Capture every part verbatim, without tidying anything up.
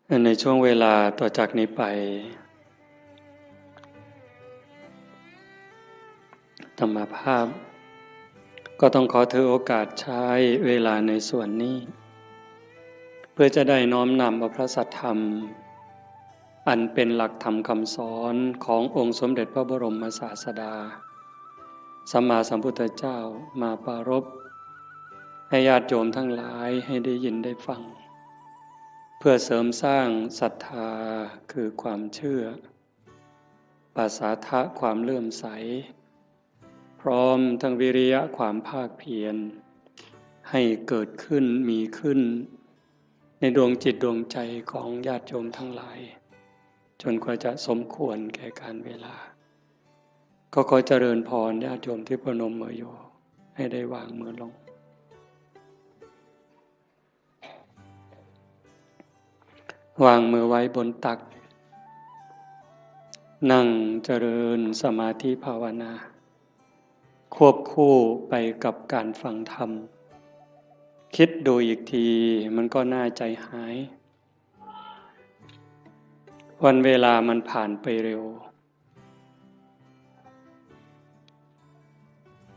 ในช่วงเวลาต่อจากนี้ไป อาตมาภาพ ก็ต้องขอถือโอกาสใช้เวลาในส่วนนี้ เพื่อจะได้น้อมนำเอาพระสัทธรรม อันเป็นหลักธรรมคำสอนขององค์สมเด็จพระบรมศาสดา สัมมาสัมพุทธเจ้ามาปรารภ ให้ญาติโยมทั้งหลายให้ได้ยินได้ฟัง เพื่อเสริมสร้างศรัทธาคือความเชื่อ ปสาทะความเลื่อมใส พร้อมทั้งวิริยะความภาคเพียร ให้เกิดขึ้นมีขึ้น ในดวงจิตดวงใจของญาติโยมทั้งหลาย จนกว่าจะสมควรแก่การเวลา ก็ขอเจริญพรญาติโยมที่ประนมมืออยู่ ให้ได้วางมือลง วางมือไว้บนตัก นั่งเจริญสมาธิภาวนา ควบคู่ไปกับการฟังธรรม คิดดูอีกทีมันก็น่าใจหาย วันเวลามันผ่านไปเร็ว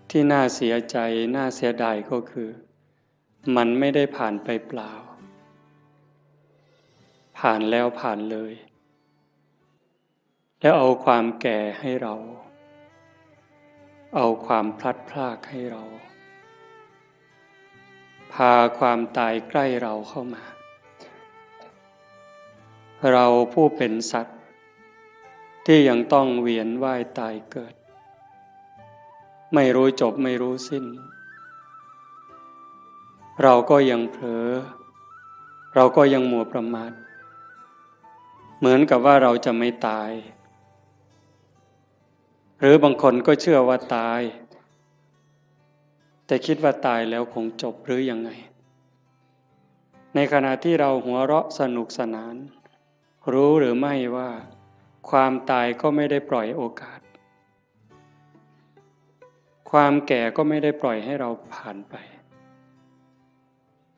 ที่น่าเสียใจน่าเสียดายก็คือ มันไม่ได้ผ่านไปเปล่า ผ่านแล้วผ่านเลย แล้วเอาความแก่ให้เรา เอาความพลัดพรากให้เรา พาความตายใกล้เราเข้ามา เราผู้เป็นสัตว์ ที่ยังต้องเวียนว่ายตายเกิด ไม่รู้จบไม่รู้สิ้น เราก็ยังเผลอ เราก็ยังมัวประมาท เหมือนกับว่าเราจะไม่ตาย หรือบางคนก็เชื่อว่าตาย แต่คิดว่าตายแล้วคงจบหรือยังไง ในขณะที่เราหัวเราะสนุกสนาน รู้หรือไม่ว่าความตายก็ไม่ได้ปล่อยโอกาส ความแก่ก็ไม่ได้ปล่อยให้เราผ่านไป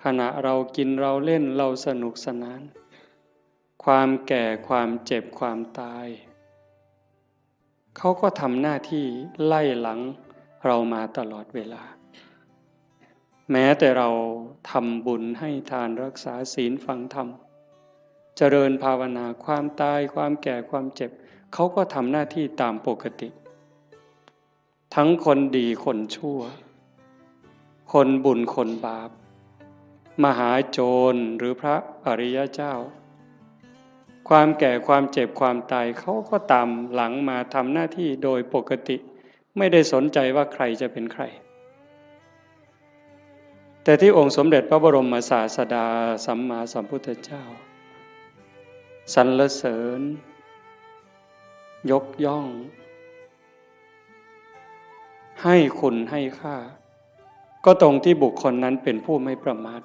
ขณะเรากินเราเล่นเราสนุกสนาน ความแก่ความเจ็บความตาย เขาก็ทำหน้าที่ไล่หลังเรามาตลอดเวลา แม้แต่เราทำบุญให้ทานรักษาศีลฟังธรรม เจริญภาวนา ความตายความแก่ความเจ็บ เขาก็ทำหน้าที่ตามปกติ ทั้งคนดีคนชั่ว คนบุญคนบาป มหาโจรหรือพระอริยเจ้า ความแก่ความเจ็บความตาย เขาก็ตามหลังมาทำหน้าที่โดยปกติ ไม่ได้สนใจว่าใครจะเป็นใคร แต่ที่องค์สมเด็จพระบรมศาสดาสัมมาสัมพุทธเจ้า สรรเสริญ ยกย่อง ให้คุณให้ค่า ก็ตรงที่บุคคลนั้นเป็นผู้ไม่ประมาท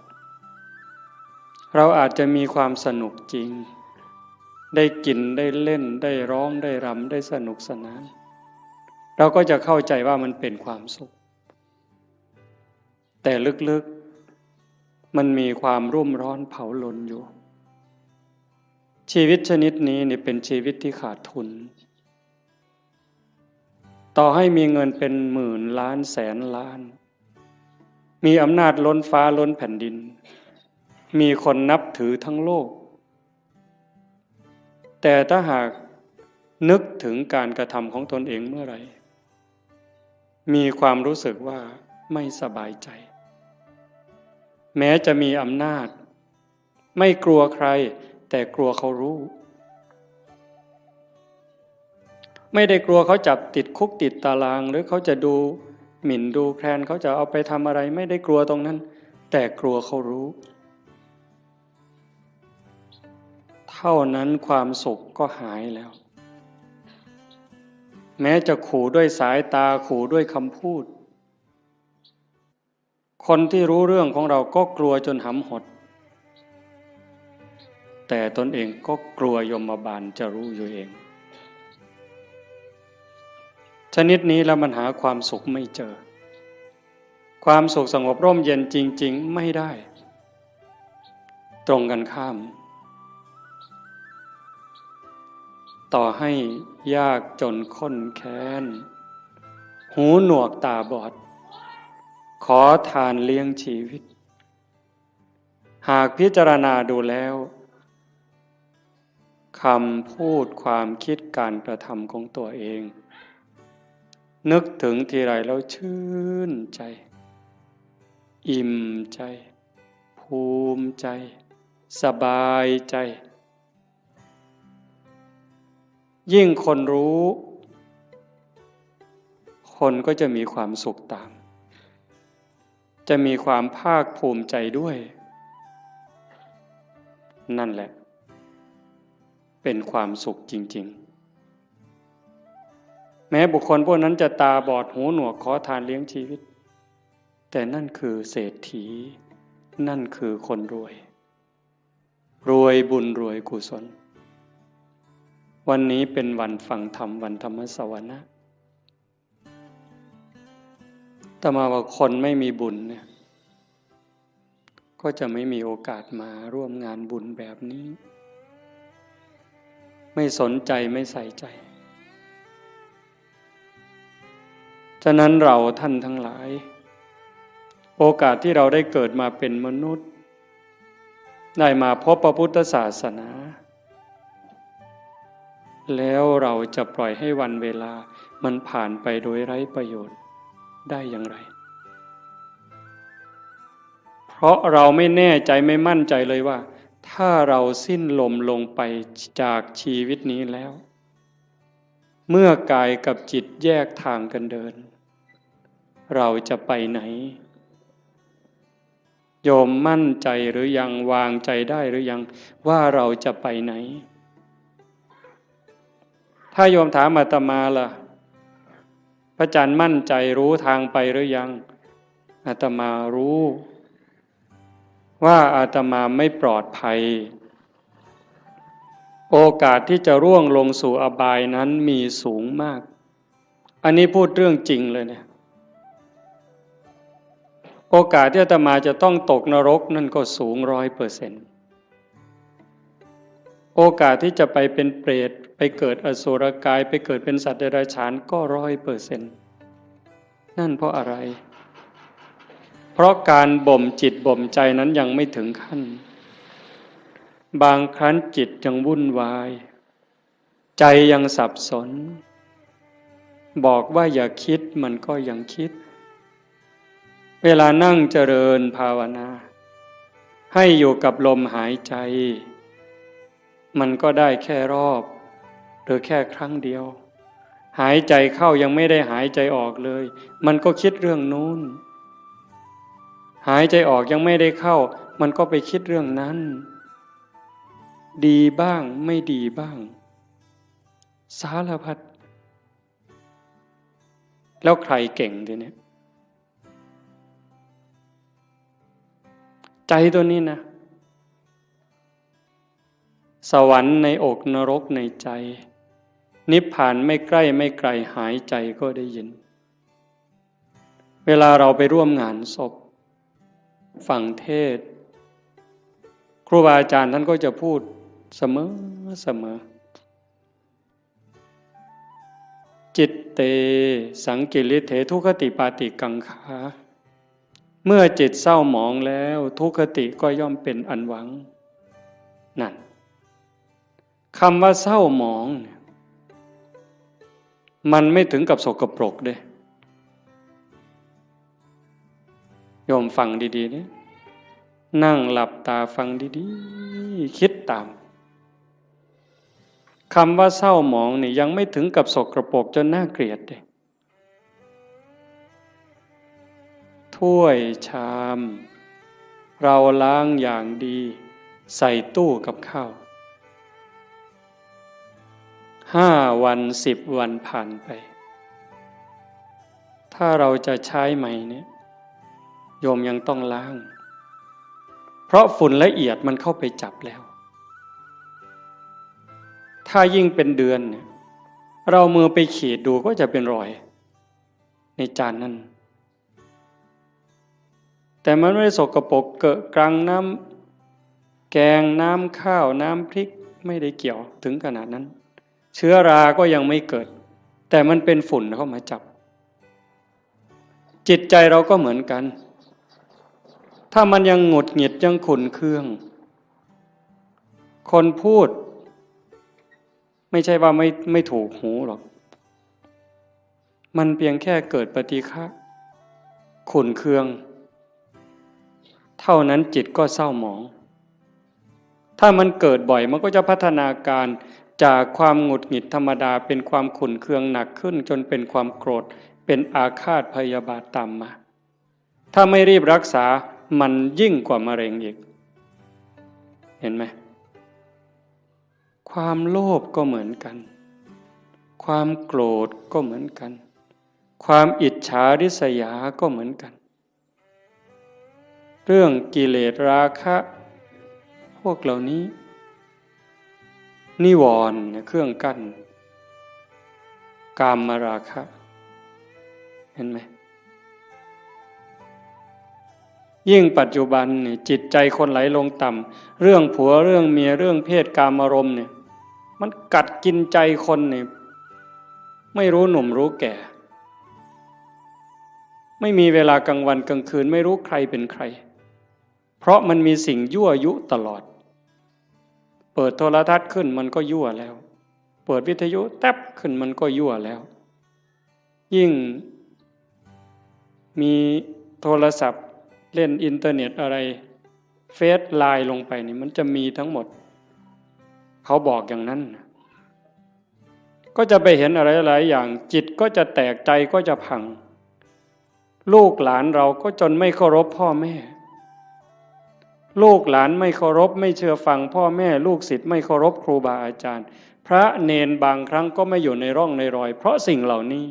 เราอาจจะมีความสนุกจริง ได้กินได้เล่นได้ร้องได้รำได้สนุกสนาน เราก็จะเข้าใจว่ามันเป็นความสุข แต่ลึกๆ มันมีความรุ่มร้อนเผาลนอยู่ ชีวิตชนิดนี้เนี่ยเป็นชีวิตที่ขาดทุน ต่อให้มีเงินเป็นหมื่นล้านแสนล้าน มีอำนาจล้นฟ้าล้นแผ่นดิน มีคนนับถือทั้งโลก แต่ถ้าหากนึกถึงการกระทำของตนเองเมื่อไหร่ มีความรู้สึกว่าไม่สบายใจ แม้จะมีอำนาจ ไม่กลัวใคร แต่กลัวเขารู้ ไม่ได้กลัวเขาจับติดคุกติดตาราง หรือเขาจะดูหมิ่นดูแคลน เขาจะเอาไปทำอะไร ไม่ได้กลัวตรงนั้น แต่กลัวเขารู้ เท่านั้นความสุขก็หายแล้ว แม้จะขู่ด้วยสายตา ขู่ด้วยคำพูด คนที่รู้เรื่องของเราก็กลัวจนหำหด แต่ตนเองก็กลัวยมบาลจะรู้อยู่เอง ชนิดนี้แล้วมันหาความสุขไม่เจอ ความสุขสงบร่มเย็นจริงๆ ไม่ได้ ตรงกันข้าม ต่อให้ยากจนข้นแค้น หูหนวกตาบอด ขอทานเลี้ยงชีวิต หากพิจารณาดูแล้ว คำพูดความคิดการกระทำของตัวเอง นึกถึงทีไรแล้วชื่นใจ อิ่มใจ ภูมิใจ สบายใจ ยิ่งคนรู้ คนก็จะมีความสุขตาม จะมีความภาคภูมิใจด้วย นั่นแหละ เป็นความสุขจริงๆ แม้บุคคลพวกนั้นจะตาบอดหูหนวกขอทานเลี้ยงชีวิต แต่นั่นคือเศรษฐี นั่นคือคนรวย รวยบุญรวยกุศล วันนี้เป็นวันฟังธรรม วันธรรมสวนะ อาตมาว่าคนไม่มีบุญเนี่ย ก็จะไม่มีโอกาสมาร่วมงานบุญแบบนี้ ไม่สนใจไม่ใส่ใจ ฉะนั้นเราท่านทั้งหลาย โอกาสที่เราได้เกิดมาเป็นมนุษย์ ได้มาพบพระพุทธศาสนา แล้วเราจะปล่อยให้วันเวลามันผ่านไปโดยไร้ประโยชน์ได้อย่างไร เพราะเราไม่แน่ใจไม่มั่นใจเลยว่า ถ้าเราสิ้นลมลงไปจากชีวิตนี้แล้ว เมื่อกายกับจิตแยกทางกันเดิน เราจะไปไหน โยมมั่นใจหรือยัง วางใจได้หรือยัง ว่าเราจะไปไหน ถ้าโยมถามอาตมาล่ะ พระอาจารย์มั่นใจรู้ทางไปหรือยัง อาตมารู้ ว่าอาตมาไม่ปลอดภัย โอกาสที่จะร่วงลงสู่อบายนั้นมีสูงมาก อันนี้พูดเรื่องจริงเลยเนี่ย โอกาสที่อาตมาจะต้องตกนรกนั่นก็สูงร้อยเปอร์เซ็นต์ โอกาสที่จะไปเป็นเปรต ไปเกิดอสุรกาย ไปเกิดเป็นสัตว์เดรัจฉานก็ร้อยเปอร์เซ็นต์ นั่นเพราะอะไร เพราะการบ่มจิตบ่มใจนั้นยังไม่ถึงขั้น บางครั้งจิตยังวุ่นวาย ใจยังสับสน บอกว่าอย่าคิดมันก็ยังคิด เวลานั่งเจริญภาวนา ให้อยู่กับลมหายใจ มันก็ได้แค่รอบ หรือแค่ครั้งเดียว หายใจเข้ายังไม่ได้หายใจออกเลย มันก็คิดเรื่องนู้น หายใจออกยังไม่ได้เข้า มันก็ไปคิดเรื่องนั้น ดีบ้างไม่ดีบ้าง สารพัด แล้วใครเก่งทีเนี้ย ใจตัวนี้นะ สวรรค์ในอกนรกในใจ นิพพานไม่ใกล้ไม่ไกล หายใจก็ได้ยิน เวลาเราไปร่วมงานศพ ฟังเทศน์ ครูบาอาจารย์ท่านก็จะพูดเสมอเสมอ จิตเต สังกิริเถ ทุคคติปาติกังขา เมื่อจิตเศร้าหมองแล้ว ทุคคติก็ย่อมเป็นอันหวัง นั่น คำว่าเศร้าหมองเนี่ย มันไม่ถึงกับสกปรกเด้ โยมฟังดีๆ เนี่ย นั่งหลับตาฟังดีๆ คิดตาม คำว่าเศร้าหมองนี่ยังไม่ถึงกับสกปรกจนน่าเกลียดเด้ ถ้วยชาม เราล้างอย่างดี ใส่ตู้กับข้าว ห้าวัน สิบวันผ่านไป ถ้าเราจะใช้ใหม่เนี่ย โยมยังต้องล้าง เพราะฝุ่นละเอียดมันเข้าไปจับแล้ว ถ้ายิ่งเป็นเดือนเนี่ย เรามือไปขีดดูก็จะเป็นรอย ในจานนั้น แต่มันไม่ได้สกปรกเกอะกรัง น้ำแกง น้ำข้าว น้ำพริก ไม่ได้เกี่ยวถึงขนาดนั้น เชื้อราก็ยังไม่เกิด แต่มันเป็นฝุ่นเข้ามาจับ จิตใจเราก็เหมือนกัน ถ้ามันยังหงุดหงิดยังขุ่นเคือง คนพูด ไม่ใช่ว่าไม่ไม่ถูกหูหรอก มันเพียงแค่เกิดปฏิฆะขุ่นเคือง เท่านั้นจิตก็เศร้าหมอง ถ้ามันเกิดบ่อยมันก็จะพัฒนาการจากความหงุดหงิดธรรมดาเป็นความขุ่นเคืองหนักขึ้น จนเป็นความโกรธ เป็นอาฆาตพยาบาทตามมา ถ้าไม่รีบรักษามันยิ่งกว่ามะเร็งอีก เห็นไหม ความโลภก็เหมือนกัน ความโกรธก็เหมือนกัน ความอิจฉาริษยาก็เหมือนกัน เรื่องกิเลสราคะ พวกเหล่านี้ นิวรณ์เนี่ยเครื่องกั้น กามราคะ เห็นไหม ยิ่งปัจจุบันเนี่ยจิตใจคนไหลลงต่ำ เรื่องผัวเรื่องเมียเรื่องเพศกามารมณ์เนี่ย มันกัดกินใจคนเนี่ย ไม่รู้หนุ่มรู้แก่ ไม่มีเวลากลางวันกลางคืน ไม่รู้ใครเป็นใคร เพราะมันมีสิ่งยั่วยุตลอด เปิดโทรทัศน์ขึ้นมันก็ยั่วแล้ว เปิดวิทยุแต๊บขึ้นมันก็ยั่วแล้ว ยิ่งมีโทรศัพท์เล่นอินเทอร์เน็ตอะไร เฟซไลน์ลงไปนี่มันจะมีทั้งหมด เขาบอกอย่างนั้นนะ ก็จะไปเห็นอะไรหลายอย่าง จิตก็จะแตก ใจก็จะพัง ลูกหลานเราก็จนไม่เคารพพ่อแม่ ลูกหลานไม่เคารพไม่เชื่อฟังพ่อแม่ ลูกศิษย์ไม่เคารพครูบาอาจารย์ พระเณรบางครั้งก็ไม่อยู่ในร่องในรอย เพราะสิ่งเหล่านี้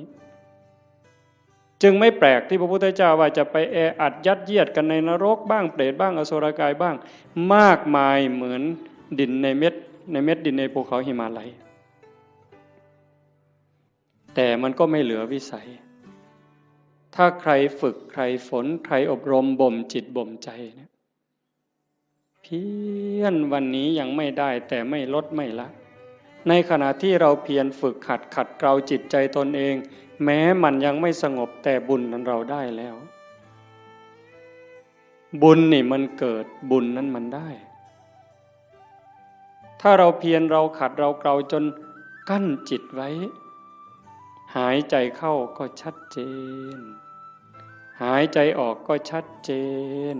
จึงไม่แปลกที่พระพุทธเจ้าว่าจะไปแออัดยัดเยียดกันในนรกบ้าง เปรตบ้าง อสุรกายบ้าง มากมายเหมือนดินในเม็ด ในเม็ดดินในภูเขาหิมาลัย แต่มันก็ไม่เหลือวิสัย ถ้าใครฝึกใครฝนใครอบรมบ่มจิตบ่มใจเนี่ย เพียรวันนี้ยังไม่ได้แต่ไม่ลดไม่ละ ในขณะที่เราเพียรฝึกหัดขัดเกลาจิตใจตนเอง แม้มันยังไม่สงบแต่บุญนั้นเราได้แล้ว บุญนี่มันเกิด บุญนั้นมันได้ ถ้าเราเพียรเราขัดเราเกลาจนกั้นจิตไว้ หายใจเข้าก็ชัดเจน หายใจออกก็ชัดเจน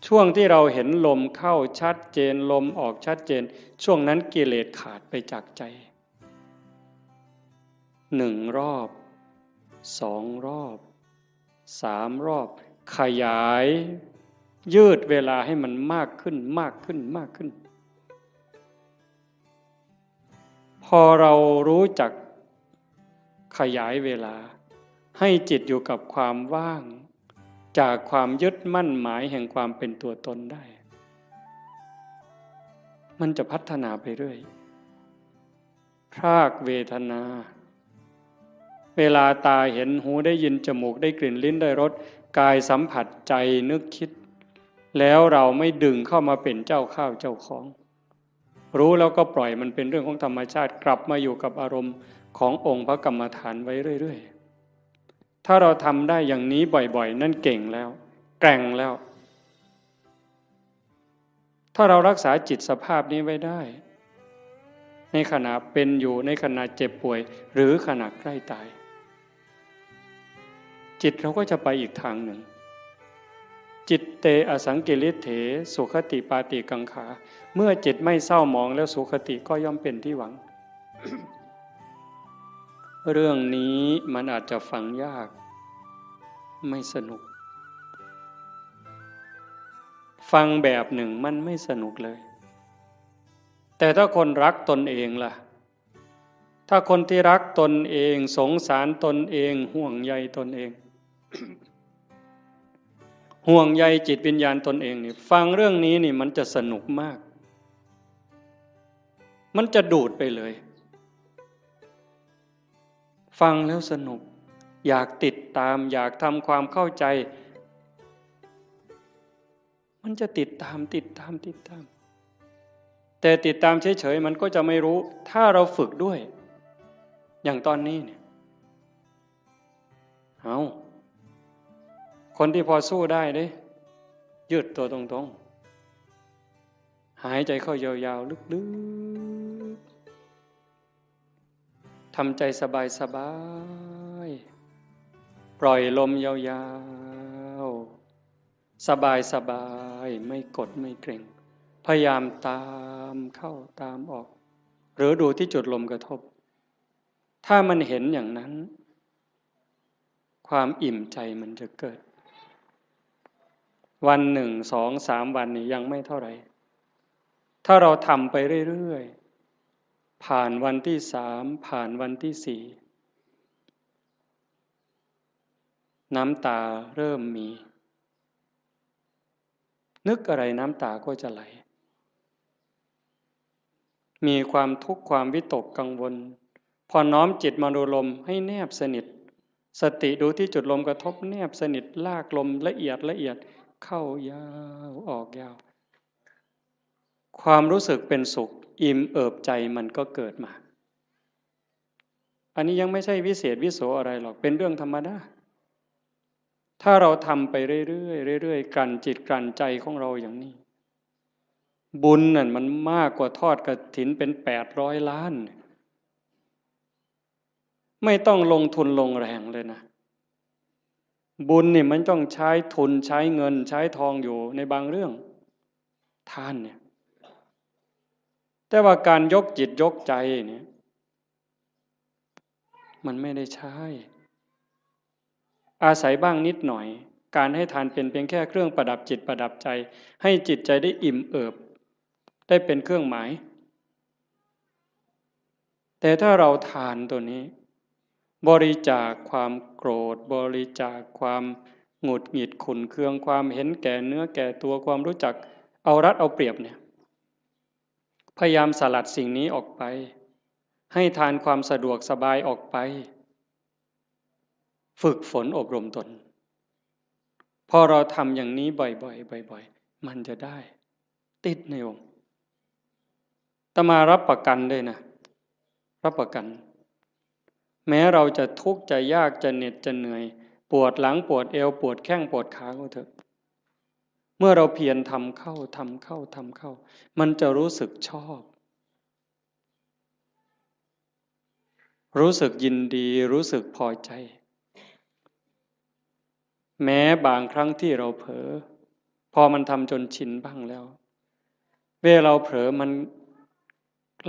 ช่วงที่เราเห็นลมเข้าชัดเจน ลมออกชัดเจน ช่วงนั้นกิเลสขาดไปจากใจ หนึ่งรอบ สองรอบ สามรอบ ขยาย ยืดเวลาให้มันมากขึ้น มากขึ้น มากขึ้น พอเรารู้จักขยายเวลา ให้จิตอยู่กับความว่าง จากความยึดมั่นหมายแห่งความเป็นตัวตนได้ มันจะพัฒนาไปเรื่อย พรากเวทนา เวลาตาเห็น หูได้ยิน จมูกได้กลิ่น ลิ้นได้รส กายสัมผัส ใจนึกคิด แล้วเราไม่ดึงเข้ามาเป็นเจ้าข้าวเจ้าของ รู้แล้วก็ปล่อยมันเป็นเรื่องของธรรมชาติ กลับมาอยู่กับอารมณ์ขององค์พระกรรมฐานไว้เรื่อยๆ ถ้าเราทำได้อย่างนี้บ่อยๆ นั่นเก่งแล้ว แกร่งแล้ว ถ้าเรารักษาจิตสภาพนี้ไว้ได้ ในขณะเป็นอยู่ ในขณะเจ็บป่วย หรือขณะใกล้ตาย จิตเราก็จะไปอีกทางหนึ่ง จิตเตอสังกิริเถ สุขติปาติกังขา เมื่อจิตไม่เศร้าหมองแล้ว สุขติก็ย่อมเป็นที่หวัง เรื่องนี้มันอาจจะฟังยาก ไม่สนุก ฟังแบบหนึ่งมันไม่สนุกเลย แต่ถ้าคนรักตนเองล่ะ ถ้าคนที่รักตนเอง สงสารตนเอง ห่วงใยตนเอง ห่วงใยจิตวิญญาณตนเองนี่ ฟังเรื่องนี้นี่มันจะสนุกมาก มันจะดูดไปเลย ฟังแล้วสนุก อยากติดตาม อยากทำความเข้าใจ มันจะติดตาม ติดตาม ติดตาม แต่ติดตามเฉยๆมันก็จะไม่รู้ ถ้าเราฝึกด้วย อย่างตอนนี้เนี่ย เอา คนที่พอสู้ได้เด้ ยืดตัวตรงๆ หายใจเข้ายาวๆ ลึกๆ ทำใจสบายๆ ปล่อยลมยาวๆ สบายๆ ไม่กดไม่เกร็ง พยายามตามเข้าตามออก หรือดูที่จุดลมกระทบ ถ้ามันเห็นอย่างนั้น ความอิ่มใจมันจะเกิด วันหนึ่ง สอง สาม วันนี่ยังไม่เท่าไหร่ ถ้าเราทำไปเรื่อยๆ ผ่านวันที่สาม ผ่านวันที่สี่ น้ำตาเริ่มมี นึกอะไรน้ำตาก็จะไหล มีความทุกข์ความวิตกกังวล พอน้อมจิตมาดูลมให้แนบสนิท สติดูที่จุดลมกระทบแนบสนิท ลากลมละเอียดละเอียด เข้ายาวออกยาว ความรู้สึกเป็นสุข อิ่มเอิบใจมันก็เกิดมา อันนี้ยังไม่ใช่วิเศษวิโสอะไรหรอก เป็นเรื่องธรรมดา ถ้าเราทำไปเรื่อยๆ เรื่อยๆ กลั่นจิตกลั่นใจของเราอย่างนี้ บุญนั่นมันมากกว่าทอดกฐินเป็นแปดร้อยล้าน ไม่ต้องลงทุนลงแรงเลยนะ บุญนี่มันต้องใช้ทุนใช้เงินใช้ทองอยู่ในบางเรื่อง ทานเนี่ย แต่ว่าการยกจิตยกใจเนี่ย มันไม่ได้ใช้ อาศัยบ้างนิดหน่อย การให้ทานเป็นเพียงแค่เครื่องประดับจิตประดับใจ ให้จิตใจได้อิ่มเอิบ ได้เป็นเครื่องหมาย แต่ถ้าเราทานตัวนี้ บริจาคความโกรธ บริจาคความหงุดหงิดขุ่นเคือง ความเห็นแก่เนื้อแก่ตัว ความรู้จักเอารัดเอาเปรียบเนี่ย พยายามสลัดสิ่งนี้ออกไป ให้ทานความสะดวกสบายออกไป ฝึกฝนอบรมตน พอเราทำอย่างนี้บ่อยๆ บ่อยๆ มันจะได้ ติดในองค์ อาตมารับประกันเลยนะ รับประกัน แม้เราจะทุกข์จะยากจะเหน็ดจะเหนื่อย ปวดหลังปวดเอว ปวดแข้งปวดขาก็เถอะ เมื่อเราเพียรทำเข้า ทำเข้า ทำเข้า มันจะรู้สึกชอบ รู้สึกยินดี รู้สึกพอใจ แม้บางครั้งที่เราเผลอ พอมันทำจนชินบ้างแล้ว เวลาเราเผลอมัน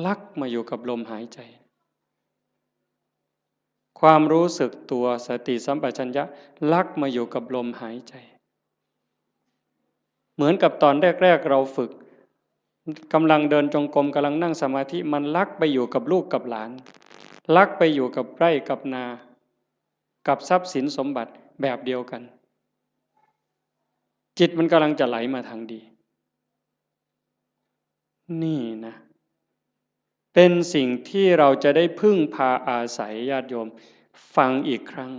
ลักมาอยู่กับลมหายใจ ความรู้สึกตัว สติสัมปชัญญะลักมาอยู่กับลมหายใจ เหมือนกับตอนแรกๆ เราฝึก กำลังเดินจงกรม กำลังนั่งสมาธิ มันลักไปอยู่กับลูกกับหลาน ลักไปอยู่กับไร่กับนา กับทรัพย์สินสมบัติแบบเดียวกัน จิตมันกำลังจะไหลมาทางดี นี่นะ เป็นสิ่งที่เราจะได้พึ่งพาอาศัย ญาติโยม ฟังอีกครั้ง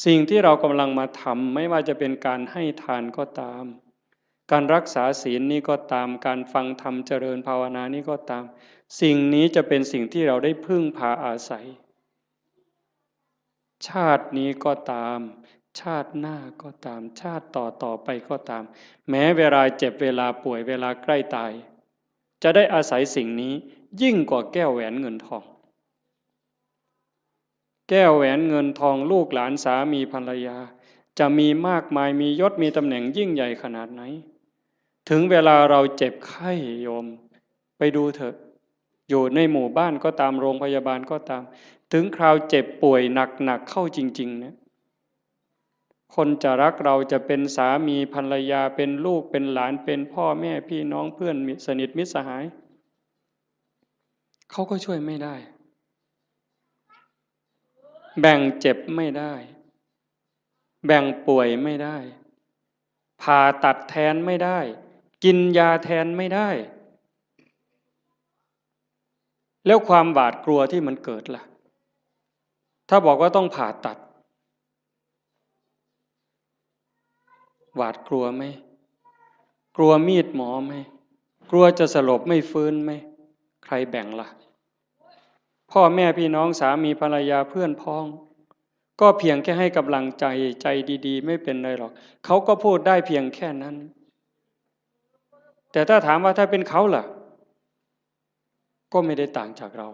สิ่งที่เรากำลังมาทำ ไม่ว่าจะเป็นการให้ทานก็ตาม การรักษาศีลนี่ก็ตาม การฟังธรรมเจริญภาวนานี่ก็ตาม สิ่งนี้จะเป็นสิ่งที่เราได้พึ่งพาอาศัย ชาตินี้ก็ตาม ชาติหน้าก็ตาม ชาติต่อต่อไปก็ตาม แม้เวลาเจ็บ เวลาป่วย เวลาใกล้ตาย จะได้อาศัยสิ่งนี้ยิ่งกว่าแก้วแหวนเงินทอง แก้วแหวนเงินทอง ลูกหลาน สามีภรรยา จะมีมากมาย มียศ มีตำแหน่งยิ่งใหญ่ขนาดไหน ถึงเวลาเราเจ็บไข้ โยม ไปดูเถอะ อยู่ในหมู่บ้านก็ตาม โรงพยาบาลก็ตาม ถึงคราวเจ็บป่วยหนักๆ เข้าจริงๆ เนี่ย คนจะรักเรา จะเป็นสามีภรรยา เป็นลูก เป็นหลาน เป็นพ่อแม่พี่น้อง เพื่อนมิตร สนิทมิตรสหาย เขาก็ช่วยไม่ได้ แบ่งเจ็บไม่ได้ แบ่งป่วยไม่ได้ ผ่าตัดแทนไม่ได้ กินยาแทนไม่ได้ แล้วความหวาดกลัวที่มันเกิดล่ะ ถ้าบอกว่าต้องผ่าตัด หวาดกลัวไหม กลัวมีดหมอไหม กลัวจะสลบไม่ฟื้นไหม ใครแบ่งละ่ะ พ่อแม่พี่น้องสามีภรรยาเพื่อนพ้อง ก็เพียงแค่ให้กำลังใจ ใจดีๆ ไม่เป็นไรหรอก เขาก็พูดได้เพียงแค่นั้น แต่ถ้าถามว่าถ้าเป็นเขาล่ะ ก็ไม่ได้ต่างจากเรา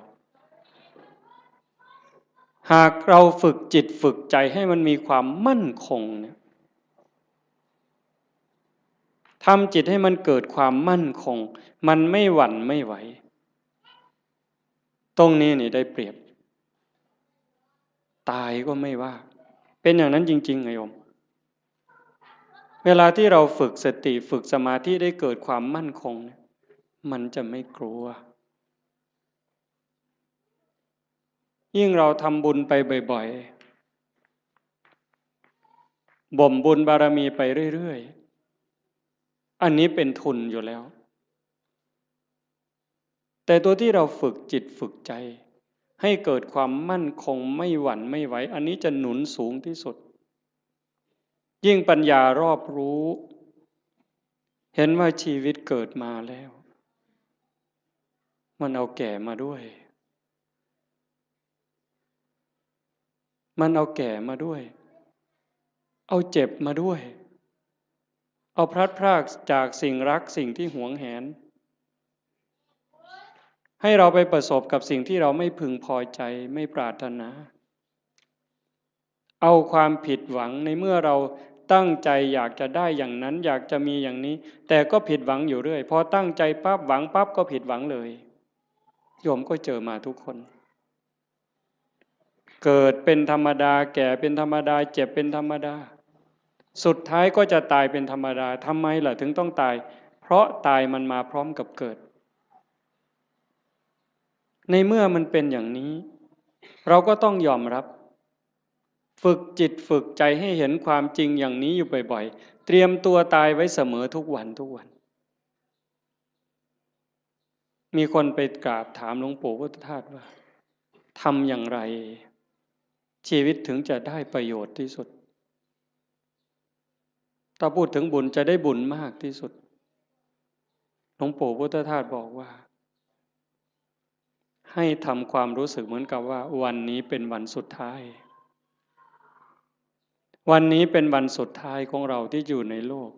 หากเราฝึกจิตฝึกใจให้มันมีความมั่นคงเนี่ย ทำจิตให้มันเกิดความมั่นคง มันไม่หวั่นไม่ไหว ตรงนี้นี่ได้เปรียบ ตายก็ไม่ว่า เป็นอย่างนั้นจริงๆ ไงโยม เวลาที่เราฝึกสติ ฝึกสมาธิ ได้เกิดความมั่นคงเนี่ย มันจะไม่กลัว ยิ่งเราทำบุญไปบ่อยๆ บ่มบุญบารมีไปเรื่อยๆ อันนี้เป็นทุนอยู่แล้ว แต่ตัวที่เราฝึกจิตฝึกใจ ให้เกิดความมั่นคงไม่หวั่นไม่ไหว อันนี้จะหนุนสูงที่สุด ยิ่งปัญญารอบรู้ เห็นว่าชีวิตเกิดมาแล้ว มันเอาแก่มาด้วย มันเอาแก่มาด้วย เอาเจ็บมาด้วย เอาพลัดพรากจากสิ่งรักสิ่งที่หวงแหน ให้เราไปประสบกับสิ่งที่เราไม่พึงพอใจ ไม่ปรารถนา เอาความผิดหวังในเมื่อเราตั้งใจอยากจะได้อย่างนั้น อยากจะมีอย่างนี้ แต่ก็ผิดหวังอยู่เรื่อย พอตั้งใจปั๊บ หวังปั๊บ ก็ผิดหวังเลย โยมก็เจอมาทุกคน เกิดเป็นธรรมดา แก่เป็นธรรมดา เจ็บเป็นธรรมดา สุดท้ายก็จะตายเป็นธรรมดา ทำไมล่ะถึงต้องตาย เพราะตายมันมาพร้อมกับเกิด ในเมื่อมันเป็นอย่างนี้ เราก็ต้องยอมรับ ฝึกจิตฝึกใจให้เห็นความจริงอย่างนี้อยู่บ่อยๆ เตรียมตัวตายไว้เสมอทุกวันทุกวัน มีคนไปกราบถามหลวงปู่พุทธทาสว่า ทำอย่างไร ชีวิตถึงจะได้ประโยชน์ที่สุด ถ้าพูดถึงบุญจะได้บุญมากที่สุด หลวงปู่พุทธทาสบอกว่า ให้ทำความรู้สึกเหมือนกับว่าวันนี้เป็นวันสุดท้าย วันนี้เป็นวันสุดท้ายของเราที่อยู่ในโลก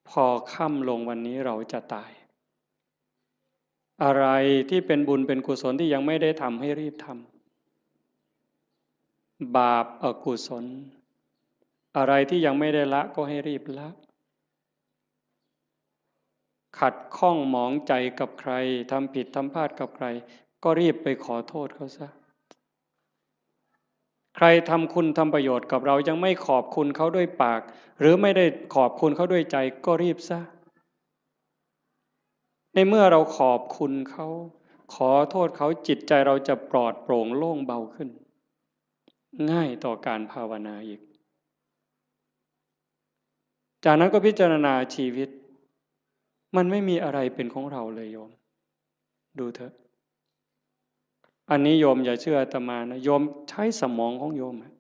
พอค่ำลงวันนี้เราจะตาย อะไรที่เป็นบุญเป็นกุศลที่ยังไม่ได้ทำให้รีบทำ บาปอกุศล อะไรที่ยังไม่ได้ละก็ให้รีบละ ขัดข้องหมองใจกับใคร ทำผิดทำพลาดกับใคร ก็รีบไปขอโทษเขาซะ ใครทำคุณทำประโยชน์กับเรายังไม่ขอบคุณเขาด้วยปาก หรือไม่ได้ขอบคุณเขาด้วยใจ ก็รีบซะ ในเมื่อเราขอบคุณเขา ขอโทษเขา จิตใจเราจะปลอดโปร่งโล่งเบาขึ้น ง่ายต่อการภาวนาอีก จากนั้นก็พิจารณาชีวิต มันไม่มีอะไรเป็นของเราเลยโยม ดูเถอะ อันนี้โยมอย่าเชื่ออาตมานะ โยมใช้สมองของโยมอะ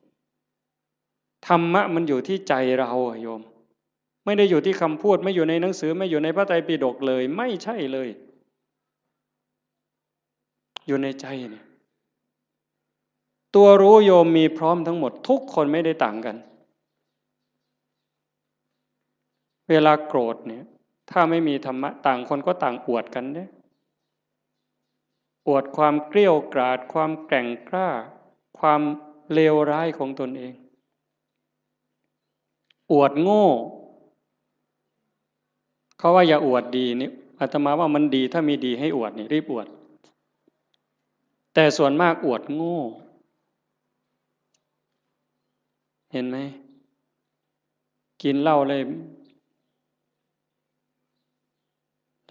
ธรรมะมันอยู่ที่ใจเราอะโยม ไม่ได้อยู่ที่คำพูด ไม่อยู่ในหนังสือ ไม่อยู่ในพระไตรปิฎกเลย ไม่ใช่เลย อยู่ในใจเนี่ย ตัวรู้โยมมีพร้อมทั้งหมด ทุกคนไม่ได้ต่างกัน เวลาโกรธเนี่ย ถ้าไม่มีธรรมะ ต่างคนก็ต่างอวดกันเนี่ย อวดความเกลี้ยวกราด ความแกร่งกล้า ความเลวร้ายของตนเอง อวดโง่ เขาว่าอย่าอวดดีนี่ อาตมาว่ามันดี ถ้ามีดีให้อวดนี่ รีบอวด แต่ส่วนมากอวดโง่ เห็นไหม กินเหล้าเลย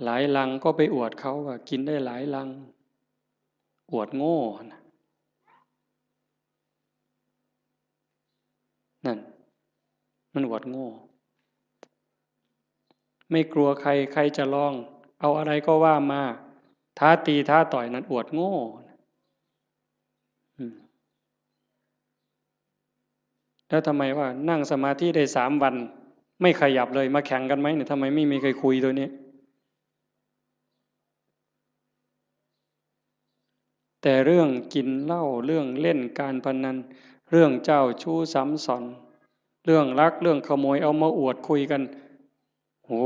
หลายลังก็ไปอวดเขาว่ากินได้หลายลัง อวดโง่นะ นั่น มันอวดโง่ ไม่กลัวใคร ใครจะลอง เอาอะไรก็ว่ามา ท้าตีท้าต่อย นั่นอวดโง่ อืม แล้วทำไมว่านั่งสมาธิได้สามวัน ไม่ขยับเลย มาแข่งกันไหมเนี่ย ทำไมไม่มีใครคุยตัวนี้ แต่เรื่องกินเหล้า เรื่องเล่นการพนัน เรื่องเจ้าชู้ซ้ำซ้อน เรื่องลัก เรื่องขโมย เอามาอวดคุยกัน โอ้